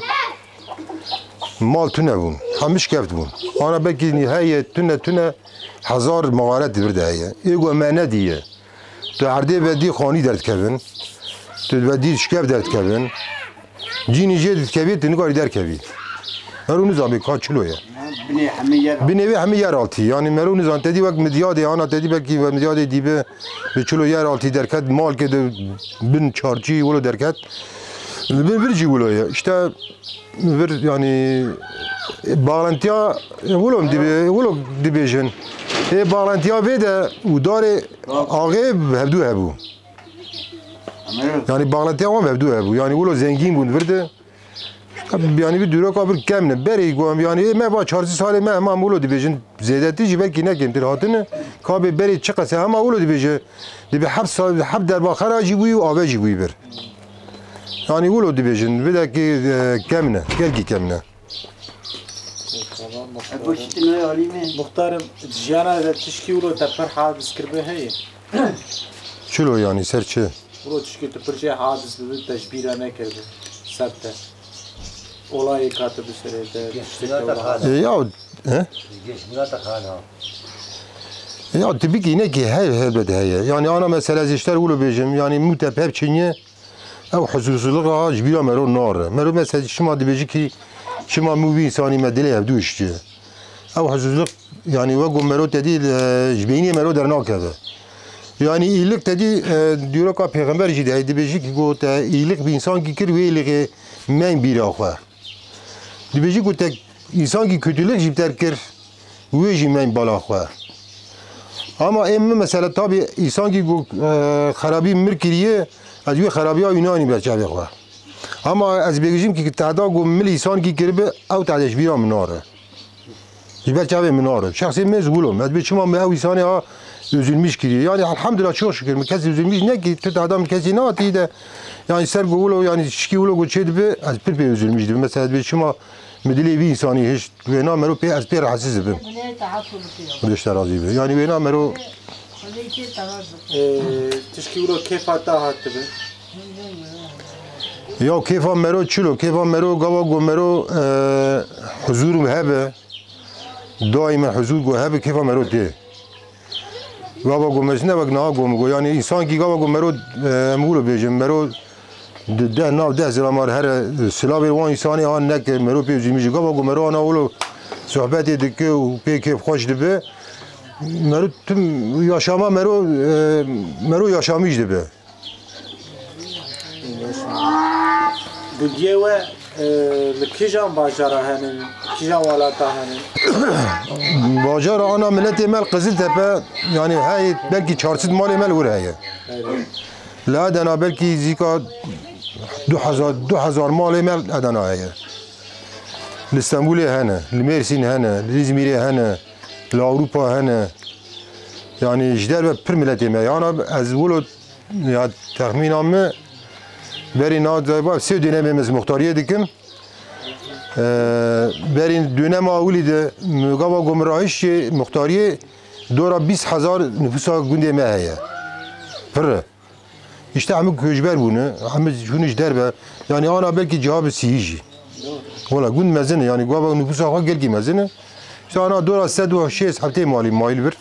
Mal tune bûn. Hemî şikeft bûn. Ana belkî heye tune tune hezar mixaret vir de heye. Ê got me nediye. Tu erdê ve dî xanî derdikevin. Tu ve dî şikeft derdikevin. Cînî jê dikevî, tu nikarî derkevî. Mero nizan bê ka çilo ye. Binê hemî yer. Binê wê hemî yer altî. Yanî mero nizan te dî wek midyadê, ana te dî belkî ve midyadê dî bi, bi çilo yer altî derket, malkê de bin çarçî wilo derket. Li bin vir jî wilo ye. İşte vir yanî Bağlantiya, e, wilo dibe-, wilo dibêjin. Ê bağlantiya vê de û darê axê bi hevdû hebû. Yani bağlantiya wan bi hevdû hebû. Yani wilo zengîn bûn vir de. Yani bir dûroka bir kem ne. Berê ku em, yani ê me va çardeh salê me hema wilo dibêjin. Zêdetî jî belkî ne kêmtir hatine. Ka bê berê çi qese hema wilo dibêje. Dibe heft sal, heft derba xera jî bûyî û ave jî bûyî bir. Yani wilo dibêjin. Bir de ki, e, kem ne. Gelkî kem ne. Tamam, muhtarım. Muhtarım, jiyana de tişkî wilo te pir hadis kirbe heye. Çilo yani, ser çi? Wilo tişkî tu pir jê hadis bibi, te ji bîra nekirbe. Ser te. Olayê katibi serê te, tiştê te wilo hadis. E, ya, he? Geç buna da kan ha. Ya, tabii ki ne ki he, elbet heye. Yani ana mesele ji ter wilo bêjim. Yani mutep hep çinye. Ew huzursuzluk ha ji bîra mero nare. Mero mesela çima dibêjî ki çima mû vî insanî me dilê hevdû hiştiye. Ew huzursuzluk yani wek ku mero te dî, e, ji beynê mero dernakeve. Yani îlik te dî, e, dîroka pêxember jî de heye dibêjî ki ku te îlik bi însankî kir wê îlixê meyn bîra xwe. Dibêjî ku te însankî kötülük jî bi te kir. Wê jî meyn bala xwe. Ama ê min mesela tabî îsankî ku, e, xerabî mir kiriye, ez wê xerabiya wî nayînî ber çavê xwe. Ama ez bêgijîm ki tehda ku mil îsankî kiribe, ew tehde ji bîra min nare. Ji ber çavê min nare. Şexsê min ez wilo me. Ez bê çima me ew îsanê ha üzülmüş kiriye. Yani elhamdülillah çok şükür. Min kesî üzülmüş ne ki tu tehda min kesî nehatî de. Yani ser ku wilo yani şikî wilo ku çê dibe, ez pir pê üzülmüş dibe. Mesela ez bê çima min dilê vî îsanî hiş Wêna mero pê, ez pê rahatsiz dibim. Xwedê ji te razî be. Yani wêna mero Ee, tişkî wilo kêfa te hatibe. Ya kêfa mero çilo, kêfa mero gava go mero, e, huzur hebe. Daîmen huzur go hebe, kêfa mero tê. Gava go mezine wek naha go go. Yani însan ki gava go mero, e, em wilo bêjin, mero Di deh nav deh zilamar here silavê wan însanê han neke mero pê zîmî jî gava ku mero ana wilo sohbetê dike û pê kêfxweş dibe. Mero tim yaşama mero, e, mero yaşamîş dibe. Gundiyê we, e, li kîjan bajara henin, kîjan welata henin? Bajara ana miletê me li Qiziltepe, yani heyê belkî çar sed malê me li wir heye. Li Edena belkî zîka du hezar, du hezar malê me Edena heye. Li Stenbolê hene, li Mêrsîn hene, li Îzmîrê hene, li Ewropa hene. Yani ji derve pir miletê me. Yana ez wilo ya texmîna min berî na sê dönemê min ez muxtariyê dikim. Ee, berî dönema ewilî de gava ku min rahiştê muxtariyê dora bîst hezar nüfusa gundê me heye. Pir e. Îşte hemû koçber bûne, hemû çûne ji derve. Yani ana belkî ciha bi sî jî. Wala gund mezin e, yani gava nüfusa xwe gelkî mezin e. Îşte ana dora sed û şêst heftê malî mayîl bir.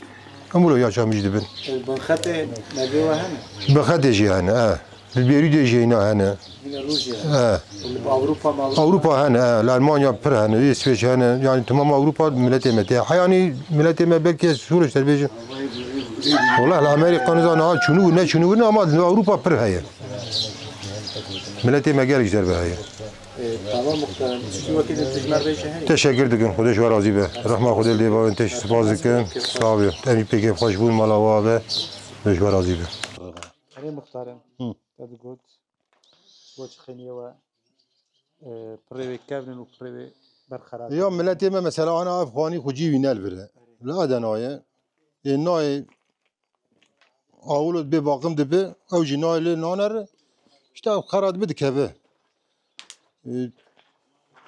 Hemû lo yaşamîş dibin. Binxetê me vê we hene? Binxetê jî hene, e. Li Bêrûtê jî heyna hene. Yine Rûsya. He. Li Ewropa ma? Ewropa hene, he. Li Almanya pir hene, Îsveç hene. Yani tamam Ewropa miletê me tê. Heyanî miletê me belkî ez şûr ji te bêjim. Wala li Amerîka niza niha çûnû ne çûnû ne ama li Ewropa pir heye. Miletê me gelek ji derve heye. Ee, tamam muhtarım. Şu vakit tecrübe heye. Teşekkür dikim. Xwedê ji we razî be. Rehma Xwedê li dêva win te spas dikim. Sağ ol. Em jî pê kêfxweş bûn mala we be. Xwedê ji we razî be. Erê muxtarem, Hı. Te digot, ji bo çi xêniyê we, e, pirê wê kevn in û pirê wê berxerab in. Ya miletê me mesela ana ev xanî xwe cî wî nelvire. Li Edena ye. Ê nayê awilo bê baqim dibe, ew jî nayê lê nanere. Îşte ev xera dibe dikeve. E,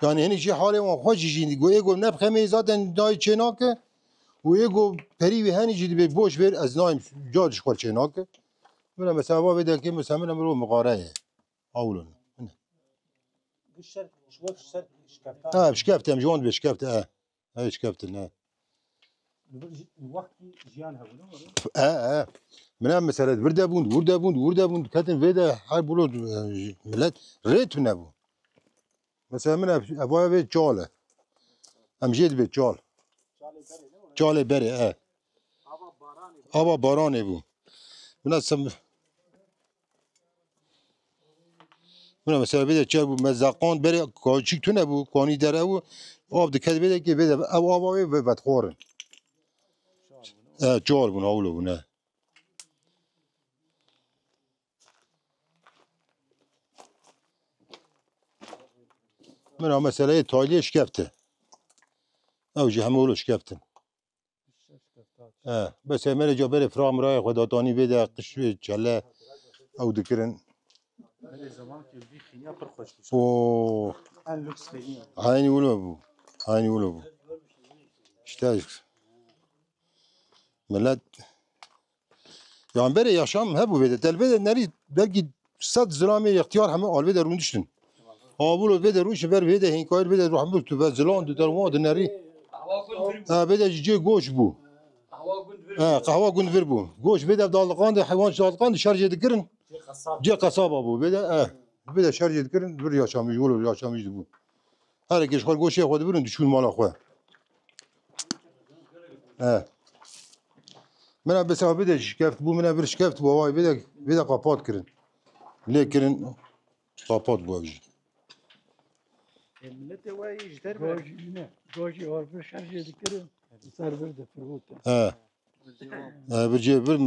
yani henî jî halê wan xweş jî jî go ê go nebxemê zaten nayê çê nake. Û ê go perî wî henî jî dibê boş ver ez nayêm ca ji xwe çê nake. Min e mesela va vê derkê mesela min e mirov mixare ye. Awlo ne. Min e. Şer, ji we şer şikefta. Ha, şikefte em ji wan dibê şikefte, he. He, şikeftin, he. Li vir jî, wextî jiyan hebû, ne were? He, he. Min e mesela, vir de bûn, wir de bûn, wir de bûn, ketin vê de her bûlo, e, milet rê tune bû. Mesela min ev, ev vaya vê çal e. Em jê dibê çal. Çalê berê, ne were? Çalê berê, e. Ava baranê bû. Ava baranê bû. Buna sem-, Min mesela vê de çer bû, me zeqand berê kaçik tune bû, kanî dere bû. Av diket vê de ki vê de ev ava wê ve vedxwarin. E, çar bûn, hawlo bûn, e. Min a meseleyê taliyê şikefti. Ew jî hemû wilo şikeftin. E, bes emerê ca berê fira mirayê xwe datanî vê de qiş wê çele ew dikirin. Berê zaman ki vî xîniya pir xweş bû. Oo. En lüks xîniya. Aynî wilo bû. Aynî wilo bû. İşte millet Yan berê yaşam hebû vê de. Tel vê de nerî belkî sed zilamê yextiyar heme al vê de rûniştin. Abulo vê de rûniştin ber vê de hênkayir vê de rû hemû tu ve zilan du derwan di nerî. Ha, vê de jî cê goş bû. Ha, qehwa gund vir bû. Goş vê de daliqan de heywan daliqan de şerjê dikirin. Cê qesaba bû. Vê de, eh, vê de şerjê dikirin, vir yaşamîş, wilo yaşamîş dibû. Her yekê ji xwe goşê xwe dibirin, diçûn mala xwe. He. Min a besa vê de şikeft bû, min a vir şikeft bû, vay vê de, vê de qapat kirin. Lê kirin, qapat bû ev jî. E, milletê we yê ji derve. Gajî ne, gajî harbi şerjê dikirin, ser vir de firvotin. He. He, vir cê vir,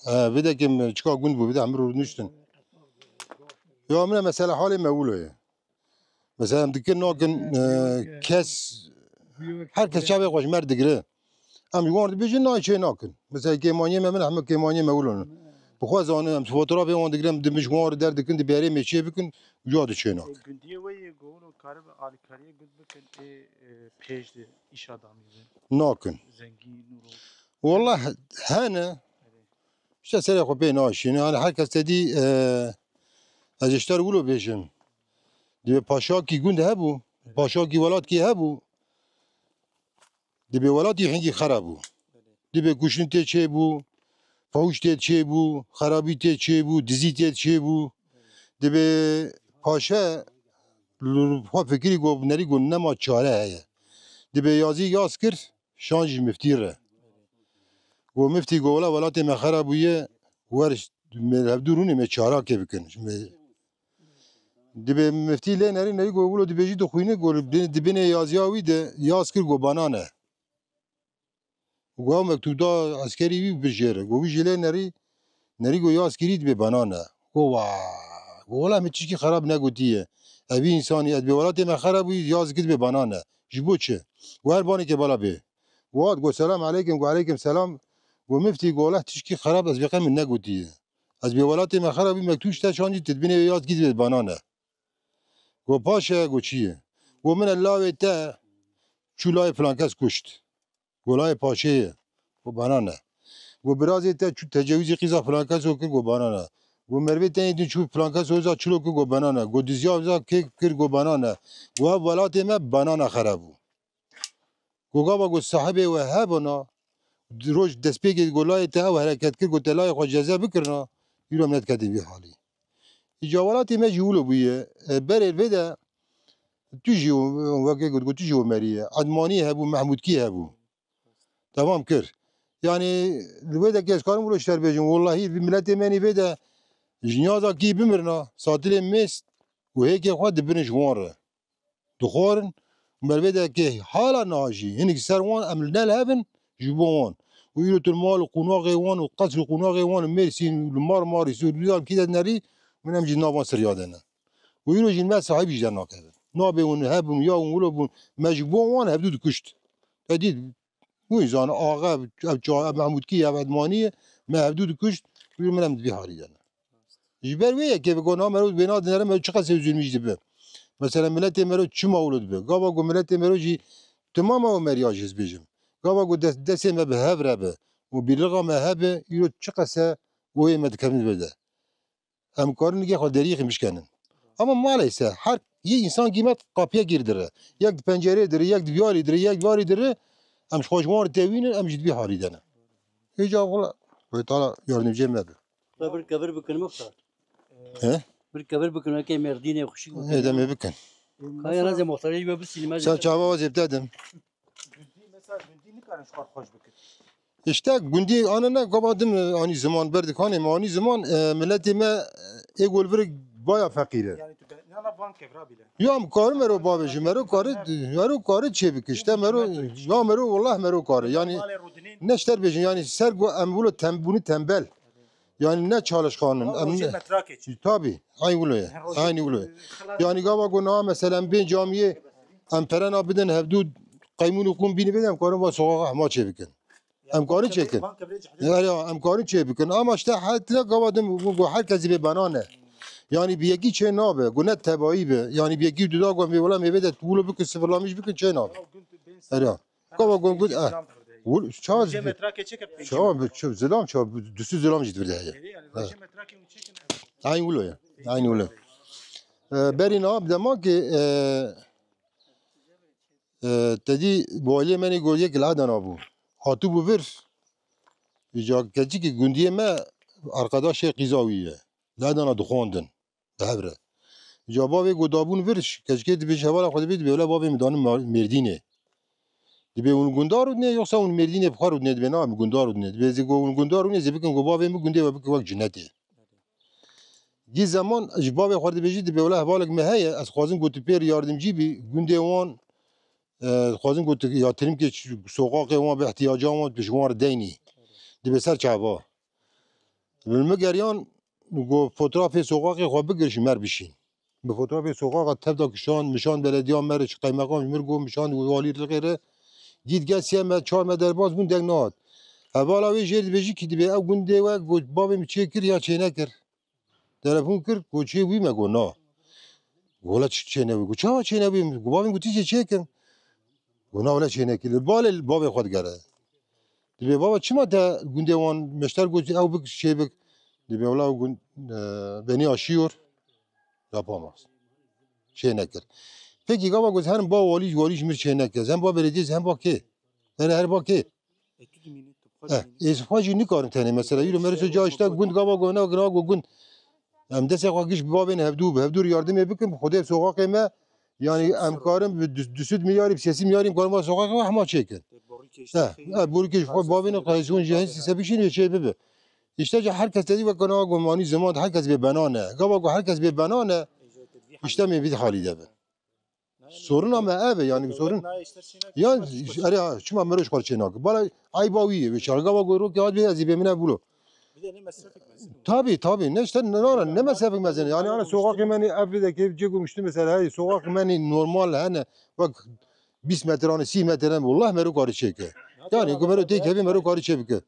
he, vê de kim çika gund bû, vê de hemir rûniştin. Ya min a mesela halê me wilo ye. Mesela em dikir nakin, e, kes, her kes çavê xwe ji me re digire. Em ji wan re dibêjin, nayê çê nakin. Mesela kêmaniyê me, min hemû kêmaniyê me wilo ne. Bi xwe zanin, em fotoğrafê wan digirin, em di min ji wan re derdikin, dibêrê mêçiyê bikin, uca de çê nakin. Gundiyê we yê govûn û karibe alîkariyê gund bikin, ê, e, pêş de îş adamî bin. Nakin. Zengîn û ro- Wallah hene, işte serê xwe pê naşîne. Yani her kes te dî, e, ez ji te re wilo bêjim. Divê paşakî gund hebû, paşakî welatkî hebû. Divê welatî hingî xera bû. Divê kuştin tê çê bû, fawş tê çê bû, xerabî tê çê bû, dizî tê çê bû. Divê paşe li xwe fikirî got, nerî got, nema çare heye. Divê yazî yaz kir, şan ji miftî re. Got, miftî got, wela welatê me xera bûye, wer me hevdû rûnê me çarakê bikin. Ji me Dibê miftî lê nerî nerî got, wilo dibêjî dixwîne, got, di binê yaziya wî de yaz kir, got, bana ne. Got, ew mektûb da eskerî wî bir jê re. Got, wî jê lê nerî, nerî got, yaz kirî dibê bana ne. Got, wa, got, wela min tişkî xerab negotiye. Evî însanî, ez dibê welatê me xerab bû, yaz kir dibê bana ne. Ji bo çi? Got, her banekê bala bê. Got, got, selam aleykum, got, aleykum selam. Got, miftî, got, wela tişkî xerab ez bê qey min negotiye. Ez bê welatê me xera bî, mektûb ji te şandî, tu dibînê wê yaz kî dibê bana ne. Go paşe, go çi ye? Go min e lawê te çû layê filan kes kuşt. Go layê paşê ye. Go bana ne. Go birazê te çû tecewîzê qîza filan keso kir, go bana ne. Go mervê te yê din çû filan keso za çilo kir, go bana ne. Go dizya za kê kir, go bana ne. Go ev welatê me bana ne xera bû. Go gava go sahibê we hebûna, roj destpêkê go layê te ew hereket kir, go te layê xwe ceze bikirina, îro em nediketê vî halî. Îca welatê me jî wilo bûye, e, berê vê de tu jî, weke got, got tu jî Omerî ye. Edmanî hebû, Mehmûdkî hebû. Devam kir. Yanî li wê de ez karim wilo ji te re bêjim, wellahî vî miletê me nî vê de ji niyaza kî bimirina, satilê mêst û hêkê xwe dibirin ji wan re. Dixwarin, mervê de ke hala niha jî hinek ser wan em li ne li hev in ji bo wan. Û îro tu li mal û qonaxê wan û qesr û qonaxê wan li Mêrsîn û li Marmarîs û li Diyarbekir de nerî, min em jî nav wan siriya de ne. Û îro jî me sahîb jî dernakevin. Nabê hûn hebûn ya hûn wilo bûn, me ji bo wan hevdû dikuşt. Te dît, Wî zane axe, ev ça-, ev Mehmûdkî ye, ev Edmanî ye, me hevdû dikuşt, wî min em di vî halî de ne. Ji ber wê yekê bi gona mero bêna dinere me çiqas ew zulmî jî dibe. Mesela miletê mero çima wilo dibe? Gava ku miletê mero jî timama Omeriya jî ez bêjim. Gava ku des-, destê me bi hev re be û bîrlixa me hebe, îro çiqas e wê me dikevin dibe de. Em karin nigê xwe deriyê xwe bişkenin. Ama maalesef her yê insan qîmet qapiyê girî dire. Yek di pencereyê dire, yek di viyarî dire, yek di varî dire. Em ji xwe ji wan re tevînin, em jî di vî halî de ne. Hêca xwe Xwedê Teala yardimcê me be. Kevir, kevir bikin muxtar. He? Bir kevir bikin, eke Mêrdînê xuşik bikin. Ê, demê bikin. Kaya razê muxtarê we bisînime. Sen çava wazê bide dim. Gundî, mesela gundî nikarin ji xwe xweş bikin. İşte gundî anene gava dim, e, anî ziman berdikanê me, anî ziman, e, miletê me, e, ê gol vir baya feqîr e. Yani tu Ya em karin mero bavêjin, mero kari, mero kari çê bike işte, mero, ya mero, wallah mero kari. Yani ne şter bêjin, yani ser go em wilo tem-, bûnî tembel. Yani ne çalışkan in, em ne. Tabi, aynı wilo ye, aynı wilo ye. Yani gava go na mesela em bên camiyê, em perena bidin hevdû qeymûn û qûn bînî bidin, em karin va sokaxa hema çê bikin. Em karin çêkin. Her ya, em karin çê bikin. Ama işte her tine gava din bu, bu herkes bê benane. Yani bi yekî çê nabe, go ne tebayî be. Yani bi yekî duda go em vê wela mêvê de wilo bikin, sıfırlamış bikin, çê nabe. Her ya. Gava go gud, eh. Wul, çawa Çê zî-, metrake çêke pêncî çawa metre. Bi, çi, zilam çawa, bi, dusû zilam jî divir de heye. Êdî yani, Ha. Roje metrake û çêkin, evet. Aynı wilo ya. Aynı wilo. E, berî na, dema ki, e, e, te dî bu ailê menê go yek li Adana bû. Hatibû vir, îca keçikî gundiyê me, arkadaşê qîza wî ye. Li Adana dixwandin, bi hev re. Îca bavê go dabûn vir, keçikê dibêje hevala xwe dibê, dibê wela bavê min danin ma-, Mêrdînê. Dibê hûn gundar û dinê, yoksa hûn Mêrdînê bi xwe rûdinê, dibê na, em gundar û dinê. Dibê zê go hûn gundar û dinê, zê bikin go bavê min gundê we bikin wek cinetê. Gî zeman ji bavê xwe dibêjî, dibê wela hevalek me heye, ez xwazim ku tu pêr yardimcî bî, gundê wan, e, xwazim ku tu yatırım ke soqaqê wan bi ihtiyacan wan tu ji wan re deynî. Dibê ser çava. Li min geriyan, go fotoğrafê soqaqê xwe bigir ji mer bişîn. Bi fotoğrafê soqaxa tevda kişan, mişan belediya me re, ji qeymeqam ji mir go, mişan walî li xêre. Gît gel sê me, çar me derbas bûn, deng nehat. Hevala wê jêr dibêjî kî dibê ew gundê we got bavê min çê kir ya çê nekir. Telefon kir, got çê wî me, got na. Got wela çi çê ne wî? Got çawa çê ne wî? Got bavê min got tî çê çê kim? Got na wela çê nekir. Li balê li bavê xwe digere. Dibê baba çima te gundê wan meşter got ew bik çê bik? Dibê wela ew gund, e, beni aşıyor. Yapamaz. Çê nekir. Peki gava got hem ba walî, walî ji mir çê nekir. Hem ba belediye, hem ba kê? Her, her ba kê? E, tu dimînî, tu xwe Eh, dimînî. Ê xwe jî nikarin tenê mesela. Yûro meriso ca işte gund gava go ne gina go gund. Em destê xwe giş bi bavên hevdû, bi hevdû yardimê bikin, bi Xwedê soqaqê me, yani em karin bi du-, du sed milyarî, bi sê sed milyarî em karin va soqaqê we hema çêkin. Te borîkê işte Eh, xeyî eh, borîkê ji xwe bavên xwe hezûn jî hensî sebişîn ê çê bibe. İşte ca herkes dedi ve kana go manî zeman herkes bê benane. Gava go herkes bê benane, işte me bir halî de be. Soruna me ev e, yani sorun. Yan, erê ha, çima mero ji xwe çê nake? Bala ayba wî ye, wê çarga va goy rokê hat bê, ez ê bê min ev bûlo. Tabii, tabii. Ne işte, ne, ne, ne mesafek mezin. Yani, ana soqaqê menî ev de ke cê gurmuştu mesela, hey, soqaqê menî normal hene. Bak, bîst metre, hani, sî metre, wallah mero karî çêke. Yani, ku mero tê kevê mero karî çê bike.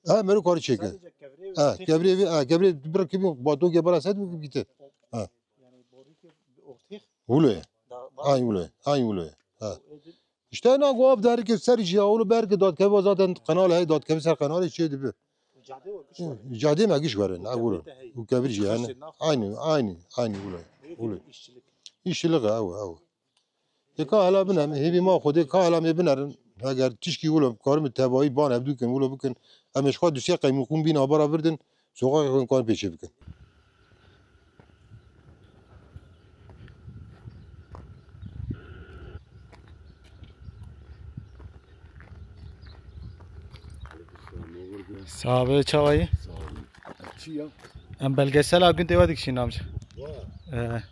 Ha, mero karî çêke. Ha, kevrê, ha, kevrê bir kibî, bato ke bala set bike. Ha. Wilo ye. Aynı wilo ye. Aynı wilo ye. Ha. İşte na go av derke ser jî ya, oğlu berke datkeve zaten kanal hey, datkeve ser kanalê çê dibi. Cadê me giş verin, ha, wilo. Bu kevir jî yani. Aynı, aynı, aynı wilo ye. Wilo ye. İşçilik, ew, ew. Ê ka hela binem, hêvî ma Xwedê, ka hela me binerin. Eger tişkî wilo karin bi tebayî ban hevdû kin, wilo bikin. Em ê ji xwe dusê qeymiqûn bîn abara virdin, soqaqê xwe karin pêçê bikin. Sabe çawayî? Sağ olun. Çi ya? Em belgesela gundê we dikişîn amca. Wa. Ee.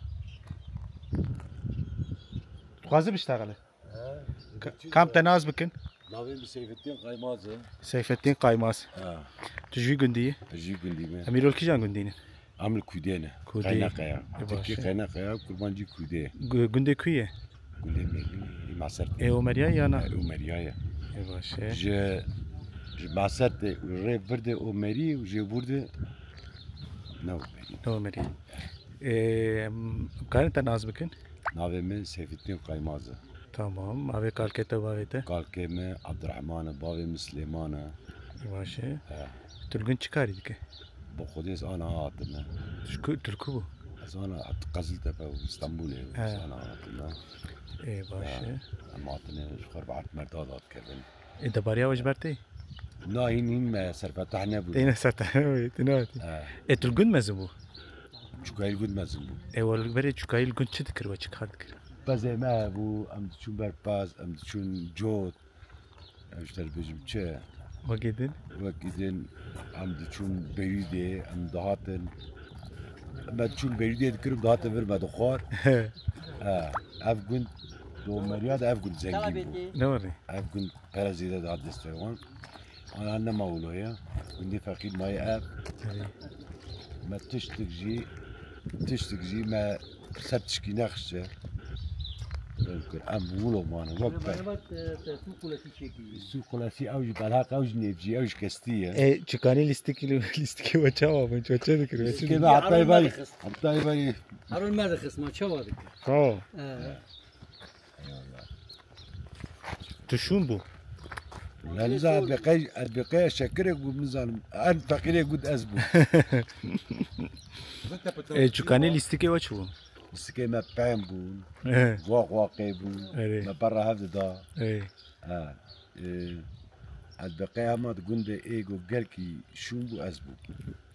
Dixwazi biştexile. He. Kam te nas bikin? Navê min Seyfettin Kaymaz e. Seyfettin Kaymaz. Ha. Tu ji gundî yî? Ji gundî me. Em îro li kîjan gundî ne? Em li Kûdê ne. Kûdê. Qeyneqeya. E, Tirkî baş e. Qeyneqeya, Kurmancî Kûdê. Gu-, gundê ku ye? Gundê Mêrdîn, Maser. E, Omeriya ya na? E, Omeriya ye. E, baş e. Ji, ji Maser de rê vir de Omerî û jê vir de ne Omerî. Ne Omerî. E, em karin te nas bikin? Navê min Seyfettin Kaymaz e. Tamam. Avê kalkê te, bavê te? Kalkê me Abdurrahman e, bavê min Silêman e. Baş e. He. Tu li gund çi karî dike? Bi Xwedê ez ana hatime. Tu ji ku, tu li ku bû? Ez ana hat-, Qeziltepe û Stenbolê. He. Ez ana hatime. Ê, baş e. He. Em hatine ji xwe bi ert merda dadkevin. Ê, debariya we ji ber tê? Na, hîn, hîn me serfetah nebû. Tê ne serfetah nebû, tu nehatî. He. Ê, tu li gund mezin bû? Çûkayî li gund mezin bû. Ê, we li berê çûkayî li gund çi dikir, we çi kar dikir? Pezê me hebû, em diçûn ber pez, em diçûn cot. Em ji te dibêjim çi? Wekî din? Wekî din, em diçûn berî dê, em dihatin. Me çûn Beyrûdê dikirim, dihate vir me dixwar. He, ev gund do meriya de ev gund zengîn bû. Ne were? Ev gund pere zêde dihat destê wan. Ana nema wilo ye. Gundê feqîr maye ev. Erê. Me tiştik jî, tiştik jî me ser tişkî nexişe. Em wilo mane. Wek pe. Sû xuletî ew jî belheq, ew jî nêvcî, ew jî kestî ye. E, çikanî lîstikî, lîstikê we çawa bin? Ço çê dikir? Lîstikê me heta êvarî. Heta êvarî. Harun me dixist, ma çawa dikir? Ha. E. Tu şûn bû. Laliza, ez bêqey, ez bêqey şekirê bû, nizanim. En feqîrê gund ez bû. E, çikanî lîstikê we çi bû? Lîstikê me pem bûn. E. Waq waqê bûn. Erê. Me berra hev dida. Erê. Ha. E, ez bêqey hema di gundê ê go gelkî şûn bû ez bû.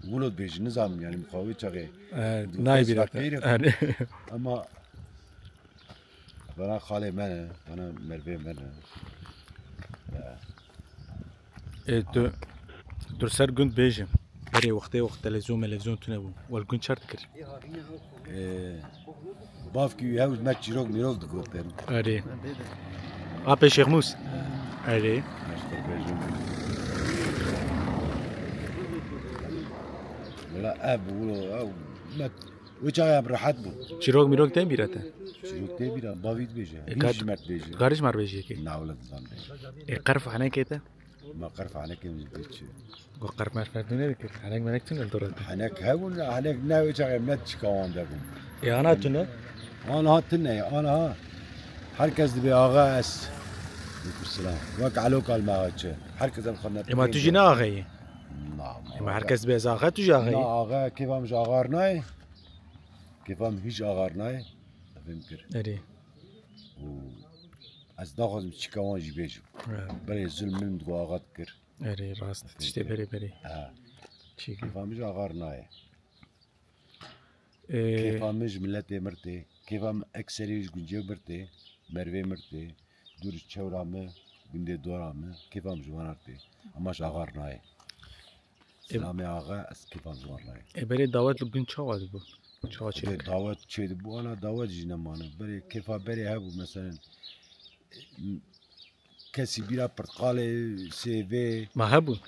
Wilo dibêjin, nizanim, yanî mixawê çaxê. E, nayê bîra te. Erê. Ama Vana xalê me ne, vana mervê me ne. Ya. E, tu, tu ser gund bêjim. Berê wextê wext televizyon melevizyon tune bû. Wel gund çar dikir. E, bavkî wî hewl me çîrok mîrok digotin. Erê. Apê Şêxmûs. Erê. Wela ev bû, wilo, ew me Wê çaxê em rehet bûn. Çîrok mîrok tê bîra te? Çîrok tê bîra, bavî dibêje. E, hîn ka-, ji me dibêje. Karî ji me re bêjî yekê? Na, wele dizan bêje. E, qerf henekê te? Ma qerf henekê min dibê çi? Go qerf merf merf ne dikir? Henek menek tune li dora te? Henek hebûn, henek ne wê çaxê me çika wan de bûn. E, ana tune? Anaha tune, anaha. Herkes dibê axa ez. Aleyküm selam. Wek elo kalme axa çi. Herkes em xwe ne. E, ma tu jî ne axayî? Na, ma E, ma herkes dibê ez axa, tu jî axayî? Na, axa, kêfa min ji axar nayê. Kêfa min hîç axar nayê. Evê min kir. Erê. Û ez naxwazim çîka wan jî bêjim. Ha. Belê zilm min digo axa dikir. Erê, rast. Evê min kir. Tiştê berê berê. Ha. Çî kir. Kêfa min ji axar nayê. Ee, Kêfa min ji miletê mir tê. Kêfa min ekserî ji guncê mir tê. Mervê mir tê. Dûr ji çewra min, gundê dora min. Kêfa min ji wan re tê. Ama ji axar nayê. Selamê axa, ez kêfa min ji wan nayê. E, berê dawet li gund çawa dibû? Çawa çê dikir? Dawet çê dibû, ana dawet jî nemane. Berê kêfa berê hebû, meselen, kesî bîra pirtqalê, sêvê. Ma hebû?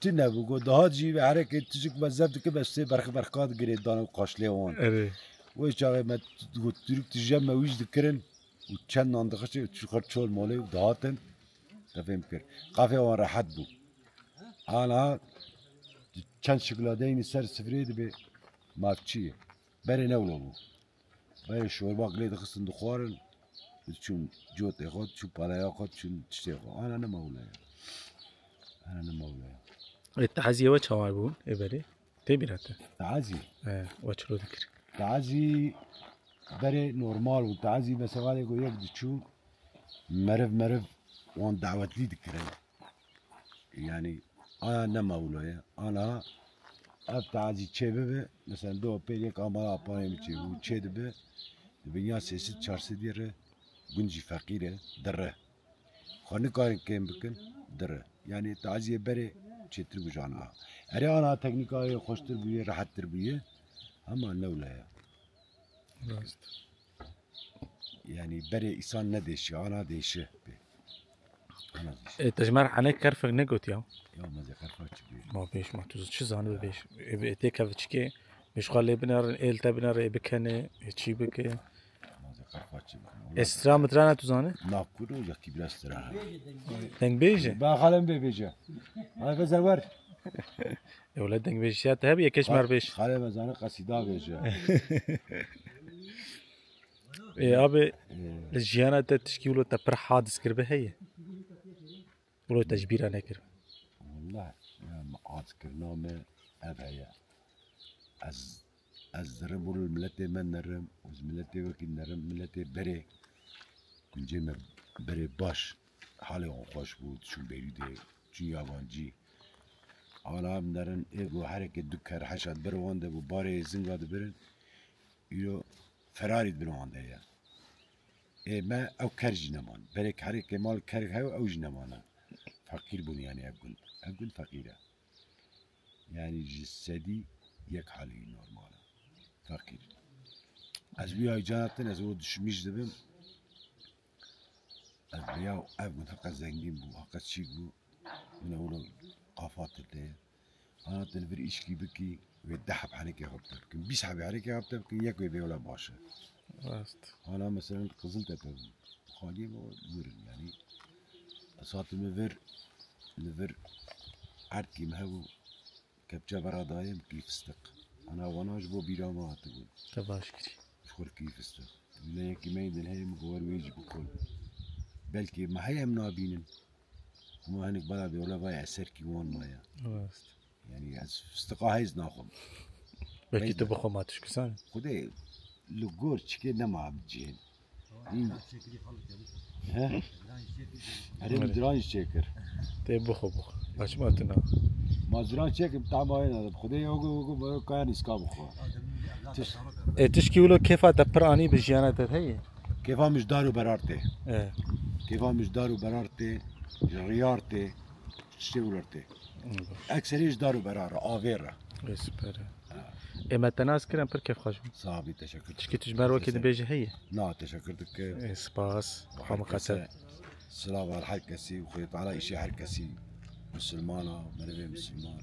Tune bû, got, dihat jî herekê tijik me zef dikir, me sê berx berxka digirê dana û qaşlê wan. Erê. Wê çaxê me got, Tirk tije me wî jî dikirin û çend nan dixişê û çixir çol molê û dihatin. Te fêm kir. Qafê wan rehet bû. Ana çend şikladeyî ser sifrê dibê mafçî ye. Berê ne wilo bû. Berê şorba gilê dixistin dixwarin, diçûn cotê xwe, diçûn paleya xwe, diçûn tiştê xwe. Ana nema wile ye. Ana nema wile ye. Ê, taziyê we çawa bûn ê berê? Tê bîra te? Tazî. E, we çilo dikir? Tazî berê normal bû. Tazî mesela lê ku yek diçû meriv meriv wan dawetlî dikirin. Yani ana ne mawlo ye. Ana ev tazî çê bibe, mesela do pêl yek amala apanê min çê bû, çê dibe, dibe ya sê sed çar sed lira, gund jî feqîr e, dire. Xwe nikarin kêm bikin, dire. Yani taziyê berê çêtir bû ji ana. Erê ana teknîka ye, xweştir bûye, rehettir bûye. Ama ne wile ye. Rast. Yani berê îsan nedêşi, ana dêşi. Ana dêşi. E, te ji me re henek kerfek negot ya? Ya ma zê kerfa çi bêj? Ma bêj, ma tu çi zanî bibêj? E, tê kev çikê, bêj xwe lê binerin, ê li te binere, ê bikene, ê çî bike. Ma zê kerfa çi bêj? E, stra mitra ne tu zanî? Na kuro ya kî biraz stra. Deng bêje? Ba xalem bê bêje. Ay be zerwer. E, wele deng bêj ya te hebi, yekê ji me re bêj. Xalem ez zanî qesîda bêje. Ê, abi, li jiyana te tişkî wilo te pir hadis kiribe heye? Wilo te ji bîra nekiribe? Wallah, ya me hadis kirina me ev heye. Ez, ez dirim wilo miletê me nerim, û ji miletê wekî nerim, miletê berê, kuncê me berê baş, halê wan xweş bû, diçûn Beyrûdê, çûn yabancî. Ana em nerin, ê go hereke du ker heşa ber wan de bû, barê zinga dibirin. Îro ferarî di bin wan de ye. Ê me ew ker jî neman. Berek herê kemal ker hew ew jî nemane. Feqîr bûn yani ev gund. Ev gund feqîr e. Yani ji sedî yek halî normal e. Fakir. Ez wî ay cana tin, ez o düşmüş dibim. Ez ya ev min heqa zengîn bû, heqa çîk bû. Min ewro qafa tirte. Ana te li vir îşkî bikî, wê deh heb henekê xwe bite bikin. Bîst heb henekê xwe bite bikin, yek wê bê wela baş e. Rast. Ana mesela Qiziltepe bû. Xaliyê me wirin yani. Ez hatime vir, li vir erdkî me hebû. Kepçe vera dayê min kî fistik. Ana wana ji bo bîra me hatibû. Te baş kirî. Ji xwe kî fistik. Wîne yekî me yê dilheyê min ku wer wê jî bixwin. Belkî me heye em nabînin. Hema hinek bela bê wele vay eserkî wan maye. Rast. Yani ez fistiqa heyz naxwim. Belkî Heyz tu naxwim. Bixwe ma tişkisan. Xwedê li gor çikê nema em cihên. He? Erê min diran jî çêkir. Tê bixwe bixwe. Açma tu na. Ma diran çêkim, tama wê nadim. Xwedê yogo yogo bero kaya nîska bixwe. Tiş-, e, tişkî wilo kêfa te pir anî bi jiyana te heye? Kêfa min ji dar û berar tê. E. Kêfa min ji dar û berar tê, ji riyar tê, ji tiştê wilo tê. Ekserî ji dar û berar, avê re. Ê, super e. Ê, me te nas kirin, pir kêfxweş bû. Sağ bî, teşekkür. Tişkî tu ji me re wekî dibêjî heye? Na, teşekkür dike. Ê, spas. Xwe miqetel. Silav al her kesî, Xwedê Teala îşê her kesî, misilmana, merivê misilman,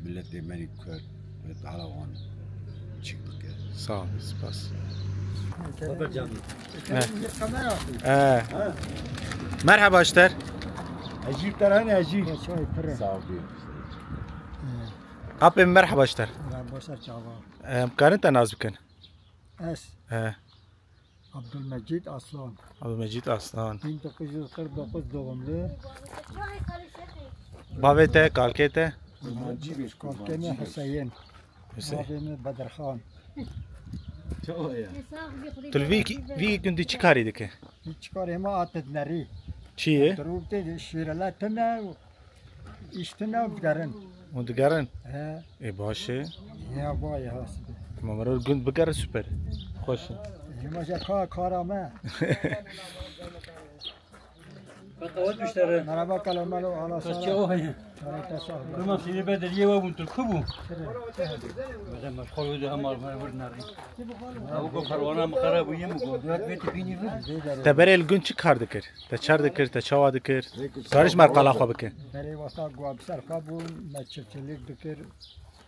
milletê me yê Kurd, Xwedê Teala wan çîk bike. Sağ ol, spas. He. He. Merhaba ji te re. Ejîr te re hene, ejîr. Sağ ol. Apê, merhaba ji te re. Merhaba, ser çava. Em karin te nas bikin? Ez. He. Abdülmecit Aslan. Abdülmecit Aslan. Bin dokuz yüz kırk dokuz doğumlu. Bavê te, kalkê te? Kalkê me Hüseyin. Hüseyin. Bavê me Bedirxan. Tu li vî, vî gundî çi karî dike? Hiç karê me atet nerî. Çi ye? Durû te şîrele tine. Îştine û digerin. Û digerin? He. Ê, baş e. Ya vay, ya sibe. Ma mero gund bigere, super. Xweş e. Hema ja ka kara me. Qewet müşteri. Merhaba, kalo, melo, ala sala. Kaçya o heye. Kalo, te sağ ol. Kurma seni bedel ye ve buntur kubu. Beden meşgul oldu hem al ver nari. Abu ko perwana mıkara bu yemu ko. Dört beti bini ver. Te berê li gund çi kar dikir? Te çer dikir, te çawa dikir? Karî ji me re qala xwe bike. Berê wexta ku em ser xwe bûn, me çiftçilik dikir,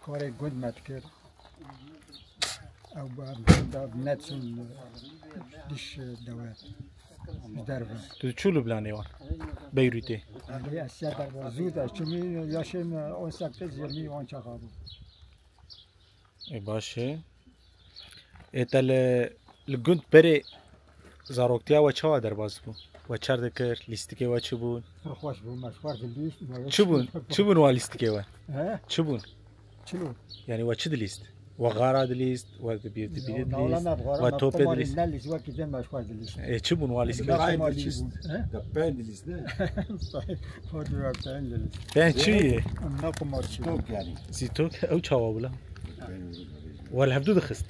karê gund me dikir. Ew bi em gund de neçûn diş dewlet. Ji derve. Tu çû Lubnanê wan? Beyrûtê? Belê, ez ser derve zû de çûm, yaşê me on sekiz yirmi on çaxa bû. Ê, baş e. Ê, te li, li gund berê zaroktiya we çawa derbas bû? We çer dikir, lîstikê we çi bûn? Xweş bû, me xwar dilîst. Çi bûn? Çi bûn wa lîstikê we? He? Çi bûn? Çilo? Yani we çi dilîst? We xara dilîst, we dibîr dibîrî dilîst, we topê dilîst. Ne lîst, wekî din me xwar dilîst. Ê, çi bûn wa lîstikê? Pen dilîst. He? Pen dilîst ne? Xwar dilîst. Pen çi ye? Ne qumarçî. Tok yani. Sîtok, ew çawa bû la? Wel hevdû dixist.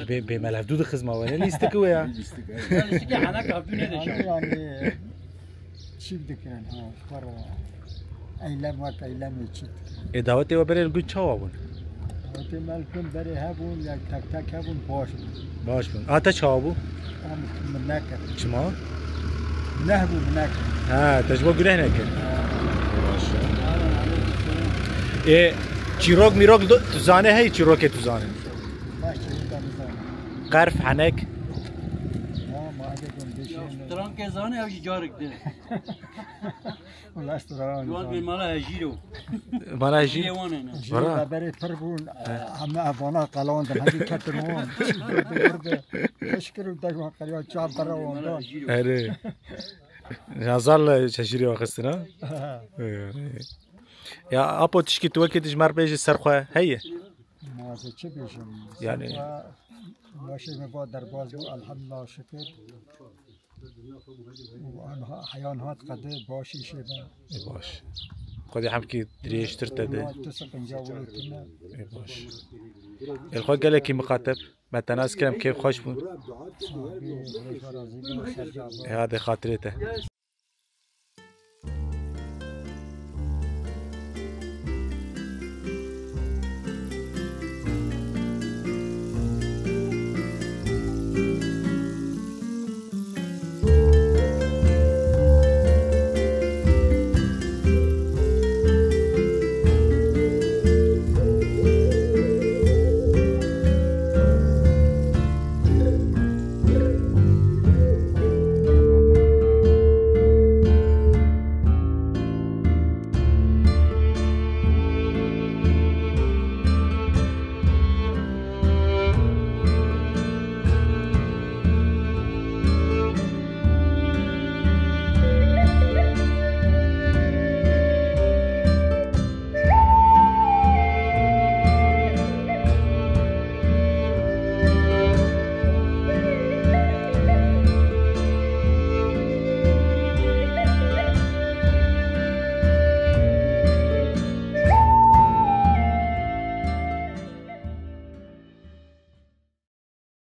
Bê, bê me hevdû dixist ma we ne lîstik we ya. Lîstik, evet. Lîstikê henek hevdû nêdişe. Yani, çîk dikirin, ha, xwar eylem wek eylemê çîk dikirin. Ê, dawetê we berê li gund çawa bûn? Dawetê me li gund berê hebûn, ya tek tek hebûn, baş bûn. Baş bûn. A te çawa bû? Em min nekir. Çima? Neh bû, min nekir. Ha, te ji bo guneh nekir. Ha. Baş. Ê, çîrok mîrok do-, tu zane hey, çîrokê tu zane? Baş çîroka min zane. Qerf, henek. Ha, ma hede gund dişên. Strankê zane ew jî carek de. Wala stran. Yuan bê mala hejîr o. Mala hejîr? Yê wan e ne. Jî Vara. Berê pir bûn, heme evana qelandin, hemî ketin wan. Vurdi, vurdi. Xişkir û degman qeriya çar berra wan dan. Erê. Nazar li çeşirî axistin ha? Ha. Erê. Ya apo tişkî tu wekî tu ji me re bêjî ser xwe heye? Ma ez çi bêjim? Yani. Ser xwe, başê me va derbas bû, elhamdulillah, şikir. Û anha, heyan hat qede baş îşê me. Ê, baş. Xwedê hemkî dirêjtir te de. Ya, tu siqinca wilo tune. Ê, baş. Ê, xwe gelekî miqateb. Me te nas kirim, kêf xweş bûn. Sağ ol, Xwedê razî be, serca be. Ê, hadi xatirê te.